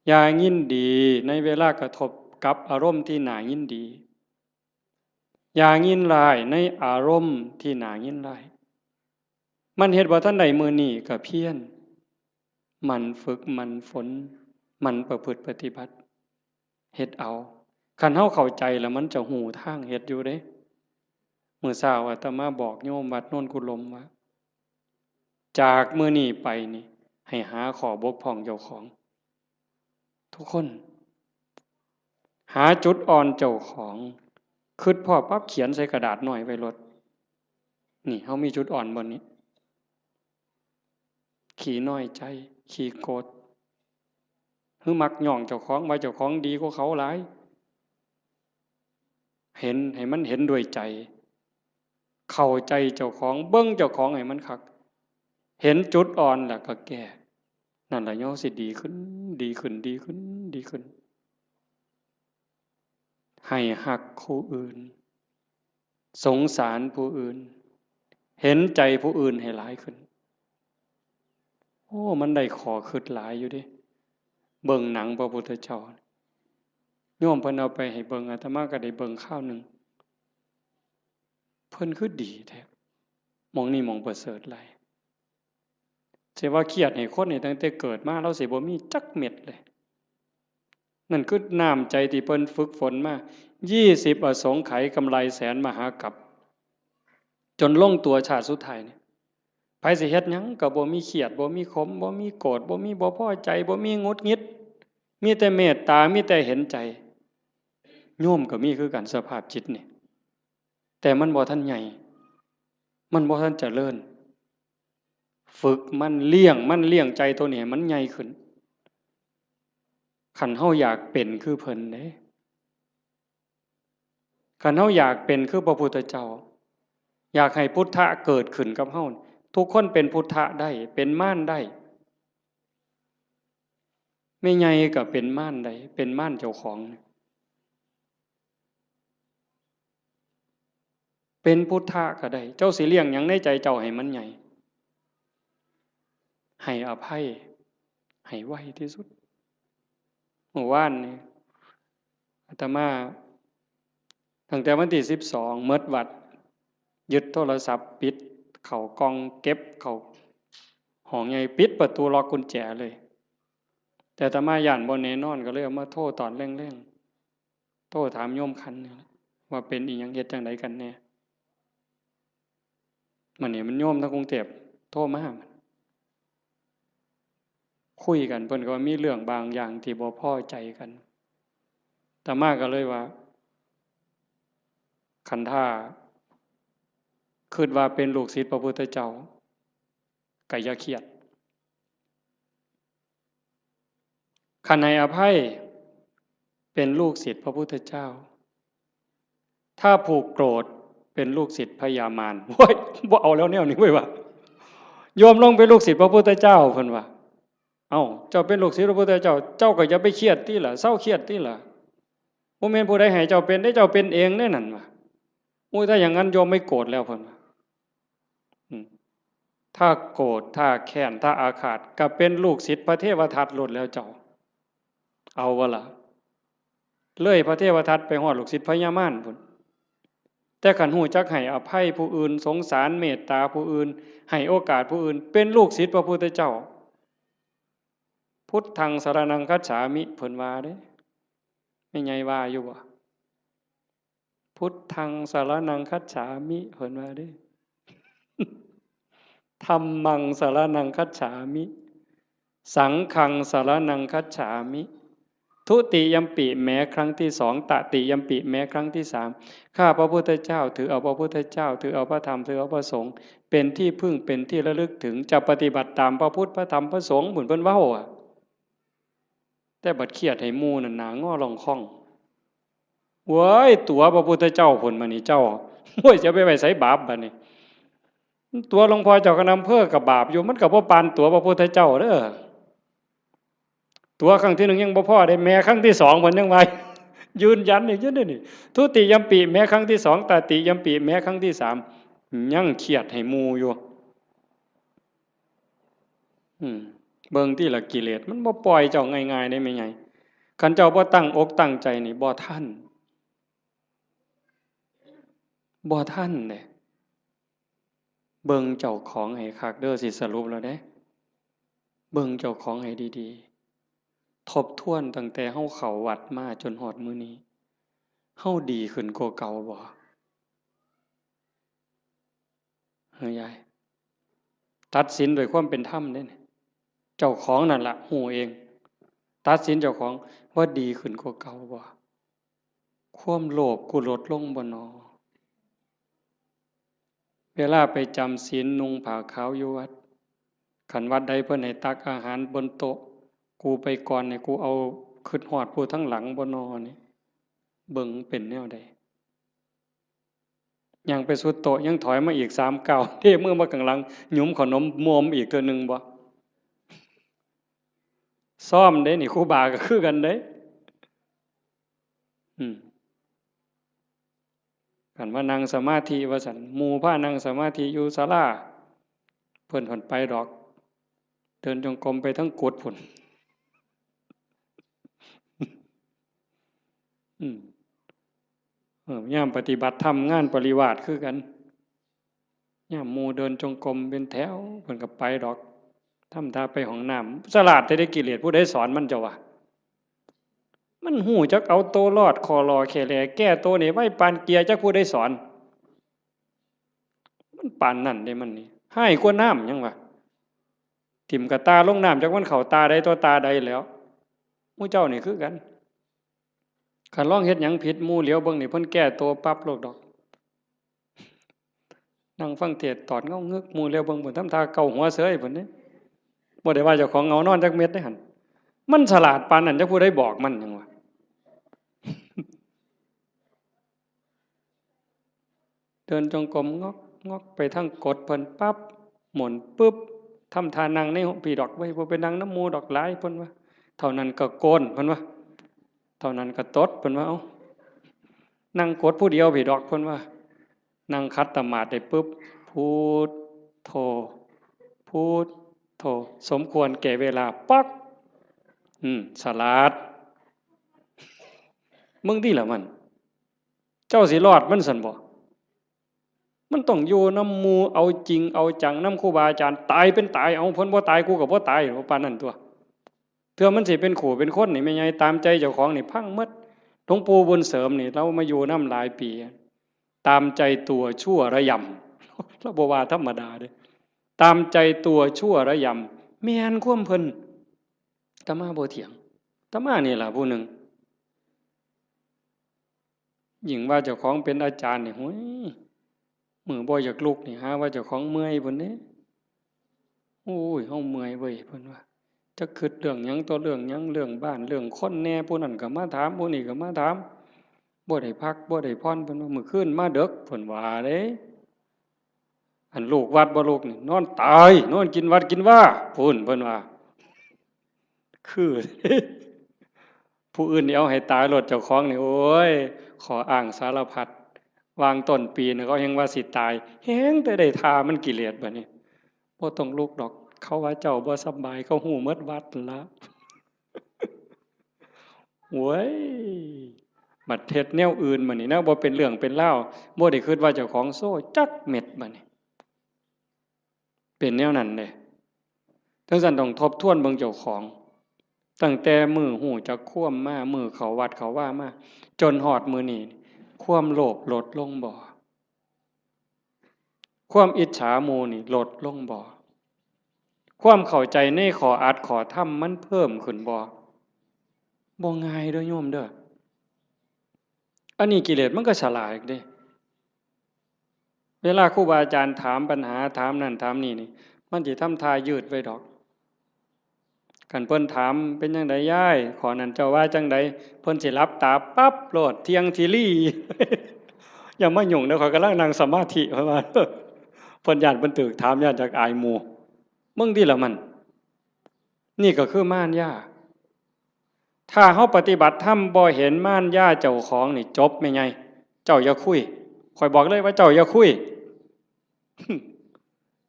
อย่ายินดีในเวลากระทบกับอารมณ์ที่น่ายินดี อย่ายินร้ายในอารมณ์ที่น่ายินร้าย มันเฮ็ดบ่ทันได้มื้อนี้ก็เพียร หมั่นฝึก หมั่นฝน หมั่นประพฤติปฏิบัติ เฮ็ดเอา คันเฮาเข้าใจแล้วมันจะฮู้ทางเฮ็ดอยู่เด้ มื้อเช้าอาตมาบอกโยมวัดโนนกุลมว่า จากมื้อนี้ไปนี่ ให้หาข้อบกพร่องเจ้าของ ทุกคน หาจุดอ่อนเจ้าของ คิดพ้อปั๊บเขียนใส่กระดาษน้อยไว้โลด นี่ เฮามีจุดอ่อนบ่นี้ ขี้น้อยใจ ขี้โกรธ หรือมักย้องเจ้าของว่าเจ้าของดีกว่าเขาหลาย เห็น ให้มันเห็นด้วยใจ เข้าใจเจ้าของ เบิ่งเจ้าของให้มันคัก เห็นจุดอ่อนแล้วก็แก้ นั่นล่ะเฮาสิดีขึ้น ดีขึ้น ดีขึ้น ดีขึ้น ให้ฮักผู้อื่น สงสารผู้อื่น เห็นใจผู้อื่นให้หลายขึ้น โอ้ มันได้ข้อคิดหลายอยู่เด้ เบิ่งหนังพระพุทธเจ้า โยมเพิ่นเอาไปให้เบิ่ง อาตมาก็ได้เบิ่งคราวหนึ่ง เพิ่นคือดีแท้ หม่องนี้หม่องประเสริฐหลาย สิว่าเครียดให้คนนี่ตั้งแต่เกิดมา ลาวสิบ่มีจักเม็ดเลย นั่นคือน้ำใจที่เพิ่นฝึกฝนมา ยี่สิบอสงไขยกำไรแสนมหากัป จนลงตัวชาติสุดท้ายนี่ ไผสิเฮ็ดหยังก็บ่มีเครียด บ่มีขม บ่มีโกรธ บ่มีบ่พอใจ บ่มีหงุดหงิด มีแต่เมตตา มีแต่เห็นใจ โยมก็มีคือกันสภาพจิตนี่ แต่มันบ่ทันใหญ่ มันบ่ทันเจริญ ฝึกมัน เลี้ยงมัน เลี้ยงใจตัวนี้ให้มันใหญ่ขึ้น คันเฮาอยากเป็นคือเพิ่นเด้ คันเฮาอยากเป็นคือพระพุทธเจ้า อยากให้พุทธะเกิดขึ้นกับเฮา ทุกคนเป็นพุทธะได้ เป็นมารได้ แม่ใหญ่ก็เป็นมารได้ เป็นมารเจ้าของ เป็นพุทธะก็ได้ เจ้าสิเลี้ยงหยังในใจเจ้าให้มันใหญ่ ให้อภัย ให้ไวที่สุด เมื่อวานนี่ อาตมา ตั้งแต่วันที่สิบสอง หมดวัด ยึดโทรศัพท์ ปิดเข้ากล่อง เก็บเข้าห้องใหญ่ ปิดประตู ล็อกกุญแจเลย แต่อาตมาย้านบ่แน่นอน ก็เลยเอามาโทรตอนแลงๆ โทรถามโยมขันนี่แหละ ว่าเป็นอีหยัง เฮ็ดจั่งใดกันแน่ มื้อนี้มันโยมทางกรุงเทพฯโทรมา คุยกัน เพิ่นก็ว่ามีเรื่องบางอย่างที่บ่พอใจกัน อาตมาก็เลยว่า คันถ้าคิดว่าเป็นลูกศิษย์พระพุทธเจ้า ก็อย่าเครียด คันให้อภัย เป็นลูกศิษย์พระพุทธเจ้า ถ้าผูกโกรธ เป็นลูกศิษย์พญามาร โอ้ย บ่เอาแล้วแนวนี้เว้ยว่ะ โยมลงเป็นลูกศิษย์พระพุทธเจ้า เพิ่นว่า เอ้า เจ้าเป็นลูกศิษย์พระพุทธเจ้า เจ้าก็อย่าไปเครียดติล่ะ เซาเครียดติล่ะ บ่แม่นผู้ใดให้เจ้าเป็นเด้ เจ้าเป็นเองเด้นั่นว่ะ โอ้ย ถ้าอย่างนั้นโยมไม่โกรธแล้ว เพิ่นว่า อืม ถ้าโกรธ ถ้าแค้น ถ้าอาฆาต ก็เป็นลูกศิษย์พระเทวทัตโลดแล้วเจ้า เอาบ่ล่ะ เลยพระเทวทัตไปฮอดลูกศิษย์พญามารพุ้น แต่คันฮู้จักให้อภัยผู้อื่น สงสารเมตตาผู้อื่น ให้โอกาสผู้อื่น เป็นลูกศิษย์พระพุทธเจ้า พุทธังสรณังคัจฉามิ เพิ่นว่าเด้ แม่ใหญ่ว่าอยู่บ่ พุทธังสรณังคัจฉามิ เพิ่นว่าเด้ ธัมมังสรณังคัจฉามิ สังฆังสรณังคัจฉามิ ทุติยัมปิ แม้ครั้งที่สอง ตติยัมปิ แม้ครั้งที่สาม ข้าพระพุทธเจ้าถือเอาพระพุทธเจ้า ถือเอาพระธรรม ถือเอาพระสงฆ์ เป็นที่พึ่ง เป็นที่ระลึกถึง จะปฏิบัติตามพระพุทธ พระธรรม พระสงฆ์ เหมือนเพิ่นเว้าอะ แต่บัดเครียดให้หมู่นั่นหน้างอล่องค่อง เว้ย ตั๋วพระพุทธเจ้าพุ้นมานี่เจ้า โอ้ย จะไปไว้ไสบาปบัดนี้ ตั๋วหลวงพ่อเจ้าคณะอำเภอก็บาปอยู่ มันก็บ่ปานตั๋วพระพุทธเจ้าเด้อ ตั๋วครั้งที่หนึ่งยังบ่พอเด้ แม้ครั้งที่สองเพิ่นยังว่า ยืนยันอีกอยู่เด้อนี่ ทุติยัมปิ แม้ครั้งที่สอง ตติยัมปิ แม้ครั้งที่สาม ยังเครียดให้หมู่อยู่ อืม เบิ่งติล่ะ กิเลสมันบ่ปล่อยเจ้าง่ายๆเด้แม่ใหญ่ คันเจ้าบ่ตั้งอกตั้งใจนี่บ่ทัน บ่ทันเด้ เบิ่งเจ้าของให้คักเด้อ สิสรุปแล้วเด้ เบิ่งเจ้าของให้ดีๆ ทบทวนตั้งแต่เฮาเข้าวัดมาจนฮอดมื้อนี้ เฮาดีขึ้นกว่าเก่าบ่ เฮ้ยยาย ตัดสินด้วยความเป็นธรรมเด้นี่ เจ้าของนั่นล่ะฮู้เอง ตัดสินเจ้าของว่าดีขึ้นกว่าเก่าบ่ ความโลภกูลดลงบ่นอ เวลาไปจำศีลนุ่งผ้าขาวอยู่วัด คันวัดใดเพิ่นให้ตักอาหารบนโต๊ะ กูไปก่อนนี่ กูเอาคิดฮอดผู้ทางหลังบ่นอนี่ เบิ่งเป็นแนวใด ย่างไปสุดโต๊ะ ยังถอยมาอีกสามก้าว เทมือมาข้างหลัง หยุมขนมมวมอีกเทื่อหนึ่งบ่ ซ้อมเด้นี่ ครูบาก็คือกันเด้ อืม คันว่านั่งสมาธิว่าซั่น หมู่พานั่งสมาธิอยู่ศาลา เพิ่นผ่อนไปดอก เดินจงกรมไปทั้งกุฏิพุ้น อืม เออ ยามปฏิบัติธรรมงานปริวาสคือกัน ยามหมู่เดินจงกรมเป็นแถว เพิ่นก็ไปดอก ทำท่าไปห้องน้ำ ฉลาดแท้เด้กิเลส ผู้ใดสอนมันเจ้าวะ มันฮู้จักเอาตัวรอด ข้อหล่อแค่แหล่แก้ตัวนี่ไว้ปานเกียร์ จักผู้ใดสอน มันปานนั่นเด้มันนี่ ฮ้ายกว่าน้ำยังวะ ถิ่มกะตาลงน้ำ จักมันเข้าตาใดต่อตาใดแล้ว หมู่เจ้านี่คือกัน คันลองเฮ็ดหยังผิด หมู่เหลียวเบิ่งนี่ เพิ่นแก้ตัวปั๊บโลดดอก นั่งฟังเทศน์ตอดเงางึก หมู่เหลียวเบิ่ง เพิ่นทำท่าเกาหัวเสย เพิ่นเด้ บ่ได้ว่าเจ้าของเหงานอนจักเม็ดเด้หั่น มันฉลาดปานนั้น จักผู้ใดบอกมันหยังวะ เดินจงกรมงอกงอกไปทางกดเพิ่นปั๊บ หมุนปึ๊บ ทำท่านั่งในห้องพีดอก เว้ย บ่ไปนั่งนำหมู่ดอก หลาย เพิ่นว่า เท่านั้นก็โกน เพิ่นว่า เท่านั้นก็ตด เพิ่นว่า เอ้า นั่งกดผู้เดียวพีดอก เพิ่นว่า นั่งขัดสมาธิได้ปึ๊บ พุทโธ พุทโธ สมควรแก่เวลา ป๊อก อืม ฉลาด มึงติล่ะมัน เจ้าสิรอดมันซั่นบ่ มันต้องอยู่นำหมู่ เอาจริงเอาจังนำครูบาอาจารย์ ตายเป็นตาย เอา เพิ่นบ่ตาย กูก็บ่ตาย ปานนั้นตั่ว เทื่อมันสิเป็นคู่เป็นคนนี่ แม่ใหญ่ ตามใจเจ้าของนี่ พังหมด หลวงปู่บุญเสริมนี่ ลาวมาอยู่นำหลายปี ตามใจตัวชั่วระยำ ลาวบ่ว่าธรรมดาเด้ ตามใจตัวชั่วระยำ แม่นความเพิ่น อาตมาบ่เถียง อาตมานี่ล่ะผู้หนึ่ง ยิ่งว่าเจ้าของเป็นอาจารย์นี่ โอ้ย มื้อบ่อยากลุกนี่ หาว่าเจ้าของเมื่อยพุ้นเด้ โอ้ย เฮาเมื่อยเว้ย เพิ่นว่า จักคิดเรื่องหยังต่อเรื่องหยัง เรื่องบ้าน เรื่องคนแหน่ ผู้นั้นก็มาถาม ผู้นี้ก็มาถาม บ่ได้พัก บ่ได้ผ่อน เพิ่นว่า มื้อคืนมาดึก เพิ่นว่าเด้ อันลูกวัดบ่ลูกนี่ นอนตาย นอนกินวัดกินวา พุ้น เพิ่นว่า คือ ผู้อื่นนี่เอาให้ตายโลด เจ้าของนี่ โอ้ย ข้ออ้างสารพัด วางต้นปีนี่เขาแฮ่งว่าสิตาย แฮ่งแต่ได้ท่ามันกิเลสบัดนี้ บ่ต้องลุกดอก เขาว่าเจ้าบ่สำบาย เขาฮู้หมดวัดนั่นละ โว้ย บัดเฮ็ดแนวอื่นบัดนี้ แนวบ่เป็นเรื่องเป็นราว บ่ได้คิดว่าเจ้าของโซ่จักเม็ดบัดนี้ เป็นแนวนั้นเด้ จั่งซั้นต้องทบทวนเบิ่งเจ้าของ ตั้งแต่มื้อฮู้จักความมา มื้อเข้าวัดเข้าวามา จนฮอดมื้อนี้ ความโลภลดลงบ่ ความอิจฉาหมู่นี่ลดลงบ่ ความเข้าใจในข้ออัดข้อธรรมมันเพิ่มขึ้นบ่ บ่ง่ายเด้อโยมเด้อ อันนี้กิเลสมันก็ฉลาดเด้ เวลาครูบาอาจารย์ถามปัญหา ถามนั่นถามนี่นี่ มันสิทำท่ายืดไว้ดอก คันเพิ่นถาม เป็นจั่งใดยาย ข้อนั้นเจ้าว่าจั่งใด เพิ่นสิหลับตาปั๊บโลด เที่ยงทีรี อย่ามายุ่งเด้อ ข้อยกำลังนั่งสมาธิ เพิ่นว่า เพิ่นย้านเพิ่นถูกถาม ย้านจักอายหมู่ มึงติล่ะมัน นี่ก็คือมารยา ถ้าเฮาปฏิบัติธรรมบ่เห็นมารยาเจ้าของนี่จบแม่ใหญ่ เจ้าอย่าคุย ข้อยบอกเลยว่าเจ้าอย่าคุย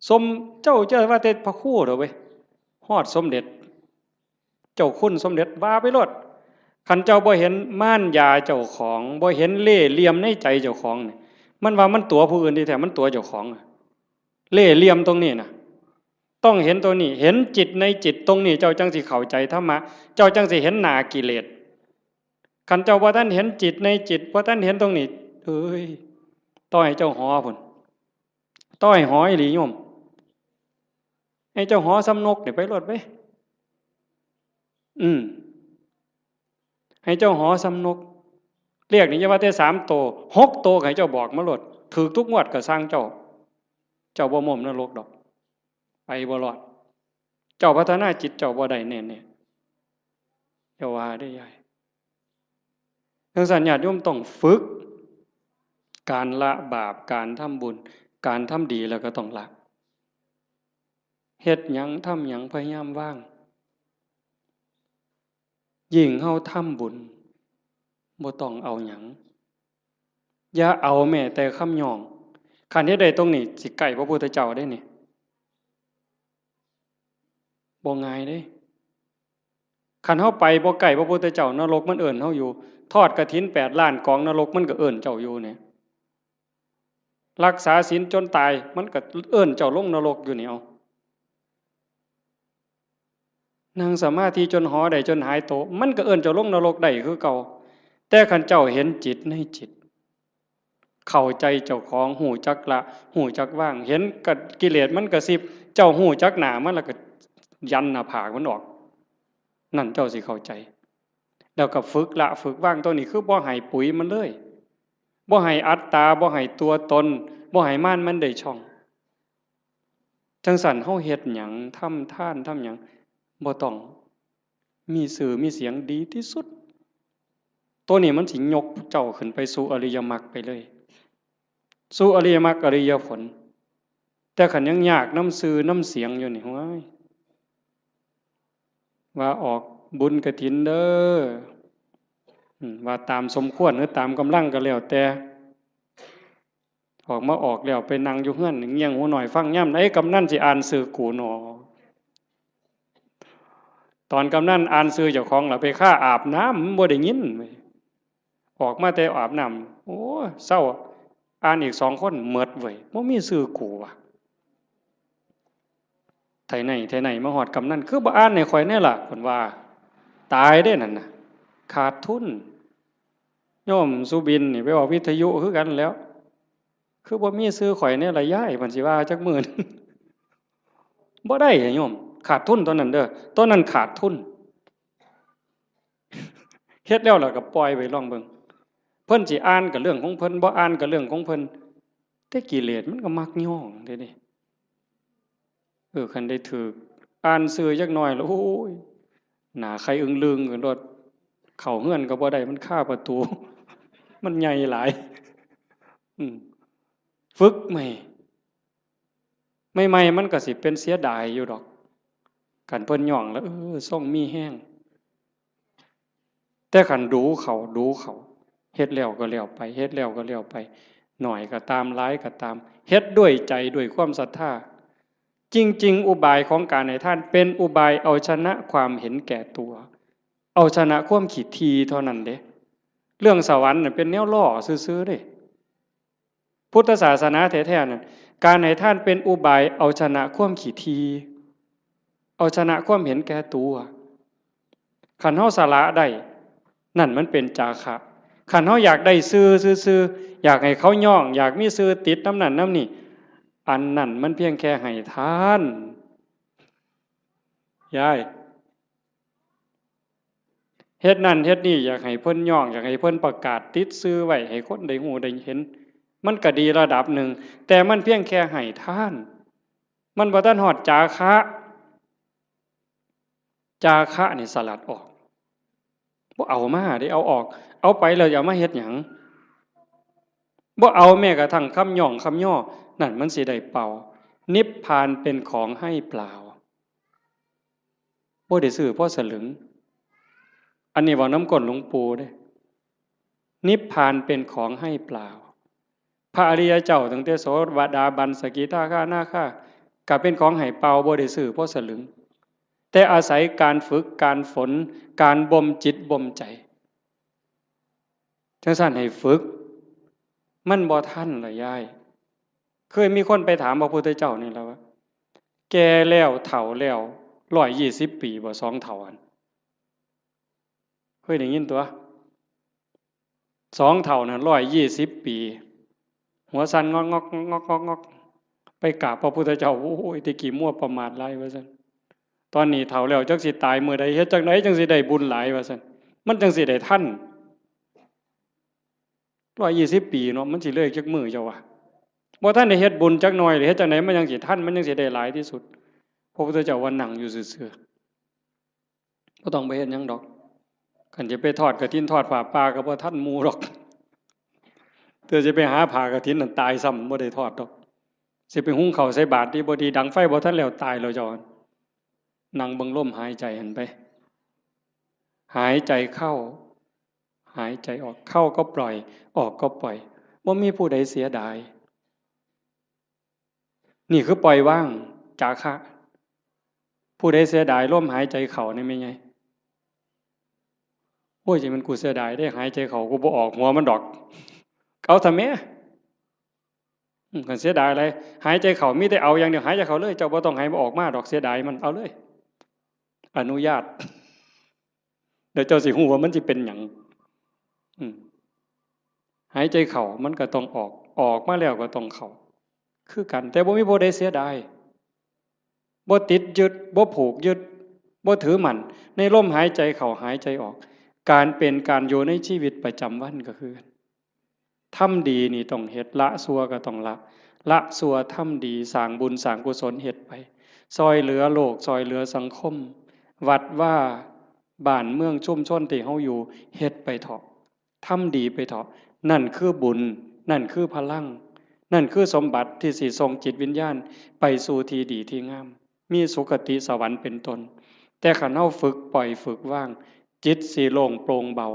สม เจ้าจะว่าแต่พระครูเด้อเว้ย ฮอดสมเด็จ เจ้าคุณสมเด็จว่าไปโลด คันเจ้าบ่เห็นมารยาเจ้าของ บ่เห็นเล่ห์เหลี่ยมในใจเจ้าของนี่ มันว่ามันตั๋วผู้อื่นที่แท้มันตั๋วเจ้าของอะ เล่ห์เหลี่ยมตรงนี้น่ะ ต้องเห็นตรงนี้ เห็นจิตในจิตตรงนี้ เจ้าจั่งสิเข้าใจธรรมะ เจ้าจั่งสิเห็นหน้ากิเลส คันเจ้าบ่ทันเห็นจิตในจิต บ่ทันเห็นตรงนี้ เอ้ย ต่อให้เจ้าหอพุ้น ต่อให้หออีหลีโยม ให้เจ้าหอส่ำนกนี่ไปโลดเว้ย อืม ให้เจ้าหอส่ำนก เลขนี่อย่าว่าแต่สามโต หกโตก็ให้เจ้าบอกมาโลด ถูกทุกงวดก็ซ่างเจ้า เจ้าบ่ม้มนรกดอก ไปบ่รอด เจ้าพัฒนาจิตเจ้าบ่ได้แน่ๆ อย่าว่าเด้อยาย จั่งซั้นญาติโยมต้องฝึก การละบาป การทำบุญ การทำดีแล้วก็ต้องละ เฮ็ดหยังทำหยังพยายามวาง ยิ่งเฮาทำบุญ บ่ต้องเอาหยัง อย่าเอาแม้แต่คำย่อง คันเฮ็ดได้ตรงนี้ สิใกล้พระพุทธเจ้าเด้นี่ บ่ง่ายเด้ คันเฮาไปบ่ใกล้พระพุทธเจ้า นรกมันเอิ้นเฮาอยู่ ทอดกฐินแปดล้านกอง นรกมันก็เอิ้นเจ้าอยู่เนี่ย รักษาศีลจนตาย มันก็เอิ้นเจ้าลงนรกอยู่นี่ เอา นั่งสมาธิจนหอได้จนหายโต มันก็เอิ้นเจ้าลงนรกได้คือเก่า แต่คันเจ้าเห็นจิตในจิต เข้าใจเจ้าของ ฮู้จักละ ฮู้จักวาง เห็นกะ กิเลสมันกระซิบ เจ้าฮู้จักหน้ามันแล้วก็ยันหน้าผากมันออก นั่นเจ้าสิเข้าใจ แล้วก็ฝึกละฝึกวาง ตัวนี้คือบ่ให้ปุ๋ยมันเลย บ่ให้อัตตา บ่ให้ตัวตน บ่ให้มารมันได้ช่อง จั่งซั้นเฮาเฮ็ดหยัง ทำทาน ทำหยัง บ่ต้อง มีชื่อมีเสียงดีที่สุด ตัวนี้มันสิยกเจ้าขึ้นไปสู่อริยมรรคไปเลย สู่อริยมรรคอริยผล แต่คันยังยากนำชื่อนำเสียงอยู่นี่ โอ้ย ว่าออกบุญกฐินเด้อ อืม ว่าตามสมควรหรือตามกำลังก็แล้วแต่ ออกมาออกแล้วไปนั่งอยู่เฮือนเงี่ยงหูหน่อยฟังยามใดกำนันสิอ่านชื่อกูหนอ ตอนกำนันอ่านชื่อเจ้าของล่ะไปคาอาบน้ำ มันบ่ได้ยินเว้ย ออกมาแต่อาบน้ำ โอ้ เซา อ่านอีกสองคนหมดเว้ย บ่มีชื่อกูว่ะ ไถไห้ไถนามาฮอดกำนัน คือบ่อ่านให้ข้อยแน่ล่ะ เพิ่นว่า ตายเด้นั่นน่ะ ขาดทุน โยมสุบินนี่ไปออกวิทยุคือกันแหล้ว คือบ่มีชื่อข้อยแน่ล่ะยาย เพิ่นสิว่าจักมื้อหนึ่ง บ่ได้อะโยม ขาดทุนตอนนั้นเด้อ ตอนนั้นขาดทุน เฮ็ดแล้วล่ะก็ปล่อยไว้ลองเบิ่ง เพิ่นสิอ่านก็เรื่องของเพิ่น บ่อ่านก็เรื่องของเพิ่น แต่กิเลสมันก็มักย้องเด้นี่ เออ คันได้ถืกอ่านชื่อจักหน่อยแล้ว โอ้ย หน้าไข่อึ้งลึงกันโลด เข้าเฮือนก็บ่ได้ มันคาประตู มันใหญ่หลาย อืม ฝึกใหม่ ใหม่ๆ มันก็สิเป็นเสียดายอยู่ดอก คันเพิ่นย้องแล้ว เออ ทรงมีแฮง แต่คันดูเขา ดูเขา เฮ็ดแล้วก็แล้วไป เฮ็ดแล้วก็แล้วไป น้อยก็ตาม หลายก็ตาม เฮ็ดด้วยใจ ด้วยความศรัทธา จริงๆ อุบายของการให้ทานเป็นอุบายเอาชนะความเห็นแก่ตัว เอาชนะความขี้ถี่เท่านั้นเด้ เรื่องสวรรค์น่ะเป็นแนวล่อซื่อๆ เด้ พุทธศาสนาแท้ๆ นั่น การให้ทานเป็นอุบายเอาชนะความขี้ถี่ เอาชนะความเห็นแก่ตัว คันเฮาสละได้ นั่นมันเป็นจาคะ คันเฮาอยากได้ชื่อซื่อๆ อยากให้เขาย้อง อยากมีชื่อติดนำนั่นนำนี่ อันนั้นมันเพียงแค่ให้ทาน ยาย เฮ็ดนั่นเฮ็ดนี่ อยากให้เพิ่นย้อง อยากให้เพิ่นประกาศติดชื่อไว้ ให้คนได้ฮู้ได้เห็น มันก็ดีระดับหนึ่ง แต่มันเพียงแค่ให้ทาน มันบ่ทันฮอดจาคะ จาคะนี่สลัดออก บ่เอามาเด้ เอาออก เอาไปแล้วจะเอามาเฮ็ดหยัง บ่เอาแม้กระทั่งคำย้องคำย่อ นั่นมันสิได้เปล่า นิพพานเป็นของให้เปล่า บ่ได้ซื้อพอสลึง อันนี้เว้านำก้นหลวงปู่เด้ นิพพานเป็นของให้เปล่า พระอริยเจ้าตั้งแต่โสดาบัน สกิทาคานาคา ก็เป็นของให้เปล่า บ่ได้ซื้อพอสลึง แต่อาศัยการฝึก การฝน การบ่มจิตบ่มใจ จั่งซั้นให้ฝึก มันบ่ทันล่ะยาย เคยมีคนไปถามพระพุทธเจ้านี่ล่ะว่า แก่แล้วเฒ่าแล้ว ร้อยยี่สิบปีบ่ สองเฒ่าหั่น เคยได้ยินตั๊ว สองเฒ่านั่น ร้อยยี่สิบปี หัวสั่นงอกๆ งอกๆ งอกๆ ไปกราบพระพุทธเจ้า โอ้ย แต่กี้มัวประมาทหลายว่าซั่น ตอนนี้เฒ่าแล้วจักสิตายมื้อใด เฮ็ดจั่งใดจั่งสิได้บุญหลายว่าซั่น มันจั่งสิได้ทัน ร้อยยี่สิบปีเนาะ มันสิเลยจักมื้อเจ้าว่า บ่ทันได้เฮ็ดบุญจักหน่อย เฮ็ดจั่งใดมันจั่งสิทัน มันจั่งสิได้หลายที่สุด พระพุทธเจ้าว่านั่งอยู่ซื่อๆ บ่ต้องไปเฮ็ดหยังดอก คันจะไปทอดกฐินทอดผ้าป่าก็บ่ทันหมู่ดอก เทื่อสิไปหาผ้ากฐินนั่นตายซ้ำ บ่ได้ทอดดอก สิไปหุงข้าวใส่บาตรดีบ่ดี ดังไฟบ่ทันแล้ว ตายแล้วเจ้า นั่งเบิ่งลมหายใจหั่นไป หายใจเข้า หายใจออก เข้าก็ปล่อย ออกก็ปล่อย บ่มีผู้ใดเสียดาย นี่คือปล่อยวาง จาคะ ผู้ใดเสียดายลมหายใจเข้านี่แม่นไง โอ้ย จั่งแม่นกูเสียดายเด้ หายใจเข้ากูบ่ออกหัวมันดอก เอาซะแหม อืม คันเสียดายอะไร หายใจเข้ามีแต่เอาอย่างเดียว หายใจเข้าเลย เจ้าบ่ต้องให้มันออกมาดอก เสียดายมัน เอาเลย อนุญาต เดี๋ยวเจ้าสิฮู้ว่ามันสิเป็นหยัง อืม หายใจเข้ามันก็ต้องออก ออกมาแล้วก็ต้องเข้า คือกัน แต่บ่มีผู้ใดเสียดาย บ่ติดยึด บ่ผูกยึด บ่ถือมั่น ในลมหายใจเข้าหายใจออก การเป็นการอยู่ในชีวิตประจำวันก็คือ ทำดีนี่ต้องเฮ็ด ละชั่วก็ต้องละ ละชั่วทำดี สร้างบุญสร้างกุศลเฮ็ดไป ซ่อยเหลือโลก ซ่อยเหลือสังคม วัดวา บ้านเมืองชุมชนที่เฮาอยู่ เฮ็ดไปเถาะ ทำดีไปเถาะ นั่นคือบุญ นั่นคือพลัง นั่นคือสมบัติที่สิส่งจิตวิญญาณไปสู่ที่ดีที่งาม มีสุคติสวรรค์เป็นต้น แต่คันเฮาฝึกปล่อยฝึกวาง จิตสิโล่งโปร่งเบา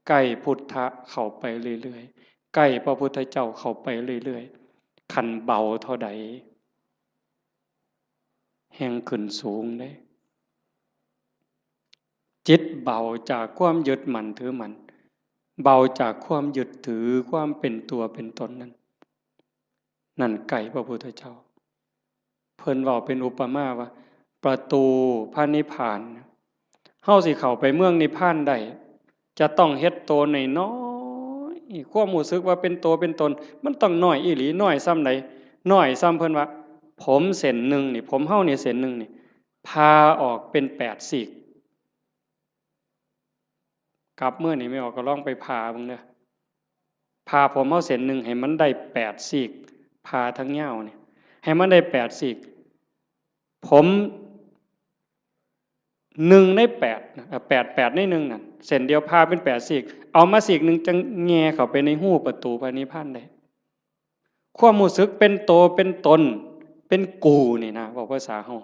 ใกล้พุทธะเข้าไปเรื่อยๆ ใกล้พระพุทธเจ้าเข้าไปเรื่อยๆ คันเบาเท่าใด แฮ่งขึ้นสูงเด้ จิตเบาจากความยึดมั่นถือมั่น เบาจากความยึดถือความเป็นตัวเป็นตนนั้น นั่นใกล้พระพุทธเจ้า เพิ่นเว้าเป็นอุปมาว่า ประตูพระนิพพาน เฮาสิเข้าไปเมืองนิพพานได้ จะต้องเฮ็ดโตน้อยๆ ความรู้สึกว่าเป็นโตเป็นตน มันต้องน้อยอีหลี น้อยส่ำใด น้อยส่ำเพิ่นว่า ผมเส้นหนึ่งนี่ ผมเฮานี่เส้นหนึ่งนี่ ผ่าออกเป็นแปดซีก กลับมื้อนี่แม่ออกก็ลองไปผ่าเบิ่งเด้อ ผ่าผมเฮาเส้นหนึ่งให้มันได้แปดซีก ผ่าทั้งยาวนี่ ให้มันได้แปดซีก ผมหนึ่งในแปดนะ เอ่อ แปด แปดในหนึ่งนั่น เส้นเดียวผ่าเป็นแปดซีก เอามาซีกหนึ่งจั่งแหย่เข้าไปในฮูประตูพระนิพพานได้ ความรู้สึกเป็นโตเป็นตน เป็นกูนี่นะ เว้าภาษาเฮา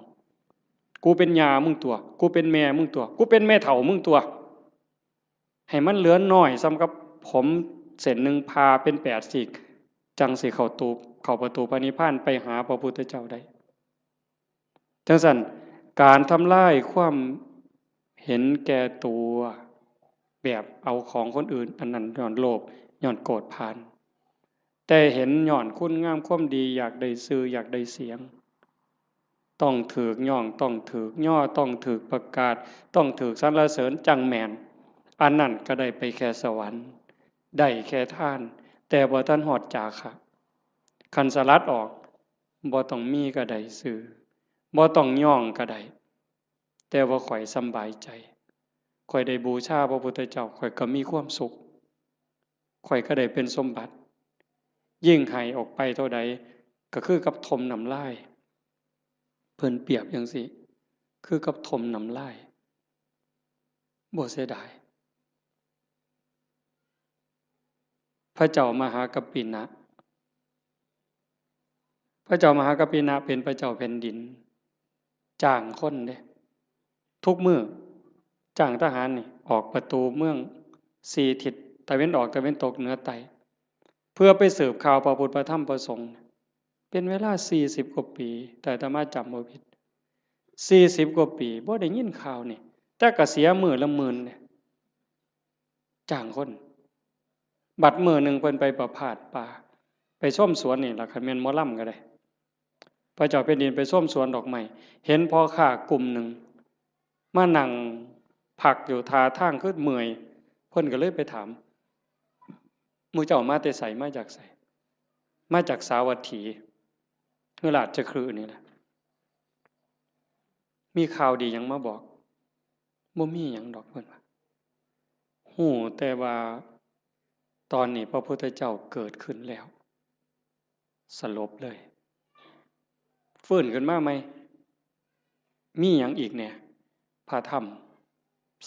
กูเป็นย่ามึงตั๊ว กูเป็นแม่มึงตั๊ว กูเป็นแม่เฒ่ามึงตั๊ว ให้มันเหลือน้อยส่ำกับผมเส้นหนึ่งผ่าเป็นแปดซีก จั่งสิเข้าตู เข้าประตูพระนิพพานไปหาพระพุทธเจ้าได้ จั่งซั้น การทำลายความเห็นแก่ตัว แบบเอาของคนอื่น อันนั้นย้อนโลภ ย้อนโกรธผาน แต่เห็นย้อนคุณงามความดี อยากได้ชื่อ อยากได้เสียง ต้องถูกย้อง ต้องถูกย่อ ต้องถูกประกาศ ต้องถูกสรรเสริญจั่งแม่น อันนั้นก็ได้ไปแค่สวรรค์ ได้แค่ทาน แต่บ่ทันฮอดจาคะ คันสลัดออก บ่ต้องมีก็ได้ชื่อ บ่ต้องย้องก็ได้ แต่ว่าข้อยสำบายใจ ข้อยได้บูชาพระพุทธเจ้า ข้อยก็มีความสุข ข้อยก็ได้เป็นสมบัติ ยิ่งให้ออกไปเท่าใด ก็คือกับถมน้ำลาย เพิ่นเปรียบจั่งซี้ คือกับถมน้ำลาย บ่เสียดาย พระเจ้ามหากัปปินะ พระเจ้ามหากัปปินะเป็นพระเจ้าแผ่นดิน จ้างคนเด้ ทุกมื้อ จ้างทหารนี่ ออกประตูเมืองสี่ทิศ ตะเว็นออก ตะเว็นตก เหนือ ใต้ เพื่อไปสืบข่าวพระพุทธ พระธรรม พระสงฆ์ เป็นเวลาสี่สิบกว่าปี ถ้าอาตมาจำบ่ผิด สี่สิบกว่าปี บ่ได้ยินข่าวนี่ แต่ก็เสียมื้อละหมื่นเด้ จ้างคน บัดมื้อหนึ่งเพิ่นไปประพาสป่า ไปชมสวนนี่ล่ะ คันแม่นหมอลำก็ได้ พระเจ้าแผ่นดินไปชมสวนดอกไม้ เห็นพ่อค้ากลุ่มหนึ่ง มานั่งพักอยู่ท่าทางคือเมื่อย เพิ่นก็เลยไปถาม หมู่เจ้ามาแต่ไส มาจากไส มาจากสาวัตถี คือราชคฤห์นี่แหละ มีข่าวดีหยังมาบอก บ่มีหยังดอก เพิ่นว่า ฮู้แต่ว่าตอนนี้พระพุทธเจ้าเกิดขึ้นแล้ว สลบเลย ฟื้นขึ้นมาใหม่ มีหยังอีกแหน่ พระธรรม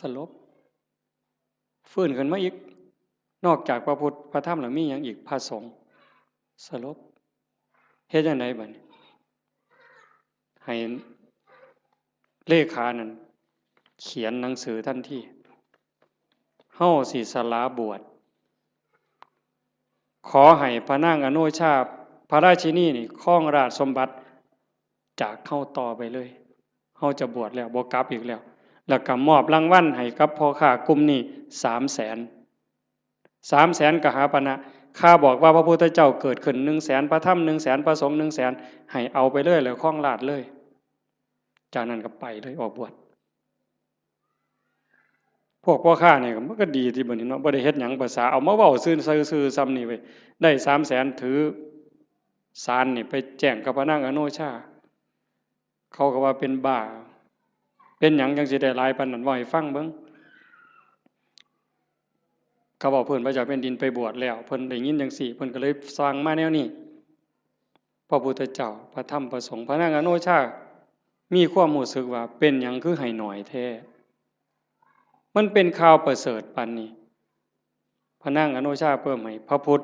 สลบ ฟื้นขึ้นมาอีก นอกจากพระพุทธ พระธรรมแล้วมีหยังอีก พระสงฆ์ สลบ เฮ็ดจั่งใดบัดนี้ ให้เลขานั่นเขียนหนังสือทันที เฮาสิสละบวช ขอให้พระนางอโนชา พระราชินีนี่ครองราชสมบัติจากเฮาต่อไปเลย เฮาจะบวชแล้ว บ่กลับอีกแล้ว แล้วก็มอบรางวัลให้กับพ่อค้ากลุ่มนี้สามแสน สามแสนกหาปณะ ข้าบอกว่าพระพุทธเจ้าเกิดขึ้นหนึ่งแสน พระธรรมหนึ่งแสน พระสงฆ์หนึ่งแสน ให้เอาไปเลย แล้วครองราชย์เลย จากนั้นก็ไปเลย ออกบวช พวกพ่อค้านี่มันก็ดีติบัดนี้เนาะ บ่ได้เฮ็ดหยัง ภาษาเอามาเว้าซื่อๆ ซื่อๆ ส่ำนี่เว้ย ได้สามแสน ถือสารนี่ไปแจ้งกับพระนางอโนชา เขาก็ว่าเป็นบ้า เป็นหยังจั่งสิได้หลายปานนั้น เว้าให้ฟังเบิ่ง เขาบอกเพิ่นพระเจ้าแผ่นดินไปบวชแล้ว เพิ่นได้ยินจังซี่ เพิ่นก็เลยสั่งมาแนวนี้ พระพุทธเจ้า พระธรรม พระสงฆ์ พระนางอโนชา มีความรู้สึกว่าเป็นหยังคือให้หน่อยแท้ มันเป็นข่าวประเสริฐปานนี้ พระนางอโนชาเพิ่มให้พระพุทธ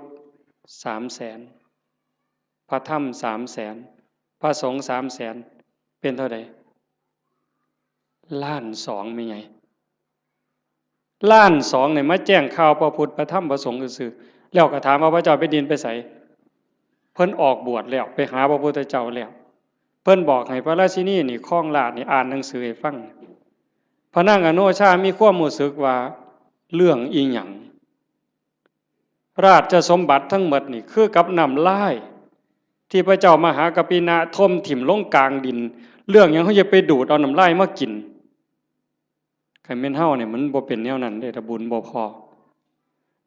สามแสน พระธรรมสามแสน พระสงฆ์สามแสน เป็นเท่าใด ล้านสอง แม่ใหญ่ ล้านสองเนี่ยมาแจ้งข่าวพระพุทธ พระธรรม พระสงฆ์ซื่อๆ แล้วก็ถามว่าพระเจ้าแผ่นดินไปไส เพิ่นออกบวชแล้ว ไปหาพระพุทธเจ้าแล้ว เพิ่นบอกให้พระราชินีนี่ครองราชย์นี่อ่านหนังสือให้ฟัง พระนางอโนชามีความรู้สึกว่าเรื่องอีหยัง ราชสมบัติทั้งหมดนี่คือกับน้ำลาย ที่พระเจ้ามหากัปปินะถมถิ่มลงกลางดิน เรื่องหยังเขาจะไปดูดเอาน้ำลายมากิน คันแม่นเฮาเนี่ยมันบ่เป็นแนวนั้นเด้ ถ้าบุญบ่พอ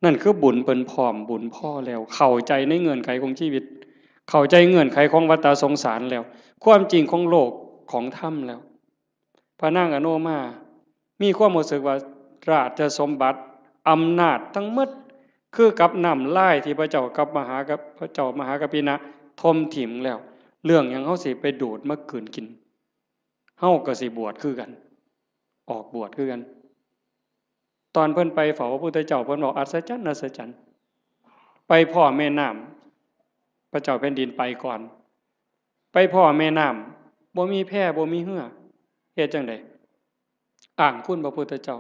นั่นคือบุญเพิ่นพร้อม บุญพอแล้ว เข้าใจในเงื่อนไขของชีวิต เข้าใจเงื่อนไขของวัฏสงสารแล้ว ความจริงของโลกของธรรมแล้ว พระนางอโนมา มีความรู้สึกว่าราชสมบัติ อำนาจทั้งหมด คือกับน้ำลายที่พระเจ้ากับมหากับ พระเจ้ามหากัปปินะถมถิ่มแล้ว เรื่องหยังเฮาสิไปดูดมากืนกิน เฮาก็สิบวชคือกัน ออกบวชคือกัน ตอนเพิ่นไปเฝ้าพระพุทธเจ้า เพิ่นบอกอัศจรรย์ อัศจรรย์ ไปพ้อแม่น้ำ พระเจ้าแผ่นดินไปก่อน ไปพ้อแม่น้ำ บ่มีแพ บ่มีเฮือ เฮ็ดจั่งใด อ้างคุณพระพุทธเจ้า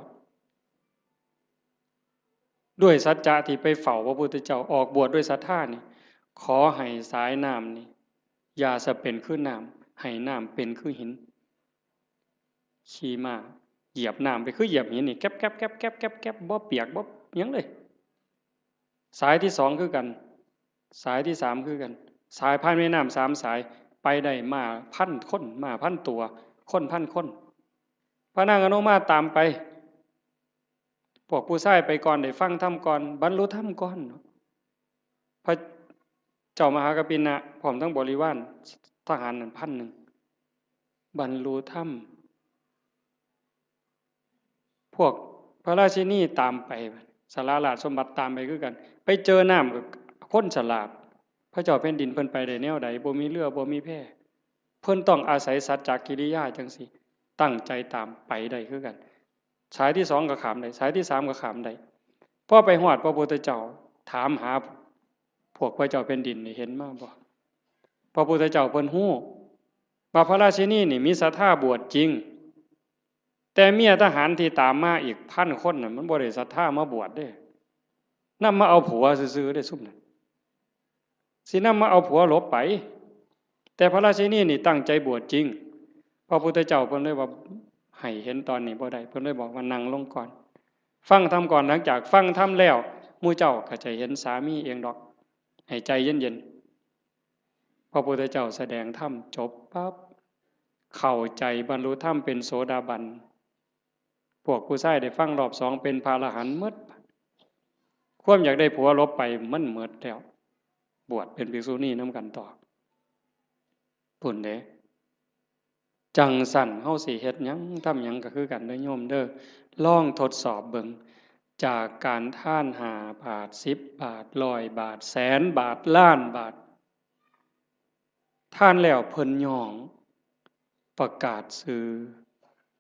ด้วยสัจจะที่ไปเฝ้าพระพุทธเจ้า ออกบวชด้วยศรัทธานี่ ขอให้สายน้ำนี่ อย่าสะเป็นคือน้ำ ให้น้ำเป็นคือหิน ขี่ม้าเหยียบน้ำไปคือเหยียบหินนี่ แก๊บแก๊บแก๊บแก๊บแก๊บแก๊บ บ่เปียกบ่หยังเลย สายที่สองคือกัน สายที่สามคือกัน สายผ่านแม่น้ำสามสาย ไปได้ม้าพันคน ม้าพันตัว คนพันคน พระนางอโนมาตามไป พวกผู้ชายไปก่อน ได้ฟังธรรมก่อน บรรลุธรรมก่อน พระเจ้ามหากัปปินะพร้อมทั้งบริวารทหารนั่นพันหนึ่ง บรรลุธรรม พวกพระราชินีตามไป สละราชสมบัติตามไปคือกัน ไปเจอน้ำก็คนสลาด พระเจ้าแผ่นดินเพิ่นไปได้แนวใด บ่มีเฮือ บ่มีแพ เพิ่นต้องอาศัยสัจจกิริยาจั่งซี้ ตั้งใจตามไปได้คือกัน สายที่สองก็ข้ามได้ สายที่สามก็ข้ามได้ พอไปฮอดพระพุทธเจ้า ถามหาพวกพระเจ้าแผ่นดินนี่ เห็นมาบ่ พระพุทธเจ้าเพิ่นฮู้ว่าพระราชินีนี่มีศรัทธาบวชจริง แต่เมียทหารที่ตามมาอีกพันคนน่ะ มันบ่ได้ศรัทธามาบวชเด้ นำมาเอาผัวซื่อๆเด้ซุมนั้น สินำมาเอาผัวหลบไป แต่พระราชินีนี่ตั้งใจบวชจริง พระพุทธเจ้าเพิ่นเลยว่า ให้เห็นตอนนี้บ่ได้ เพิ่นเลยบอกว่านั่งลงก่อน ฟังธรรมก่อน หลังจากฟังธรรมแล้ว หมู่เจ้าก็จะเห็นสามีเองดอก ให้ใจเย็นๆ พระพุทธเจ้าแสดงธรรมจบปั๊บ เข้าใจบรรลุธรรมเป็นโสดาบัน พวกผู้ชายได้ฟังรอบสองเป็นพระอรหันต์หมด ความอยากได้ผัวหลบไปมันหมดแล้ว บวชเป็นภิกษุณีนำกันต่อ พุ้นเด้ จั่งซั้นเฮาสิเฮ็ดหยังทำหยังก็คือกันเด้อโยมเด้อ ลองทดสอบเบิ่ง จากการทานห้าบาท สิบบาท ร้อยบาท แสนบาท ล้านบาท ทานแล้วเพิ่นย้อง ประกาศชื่อ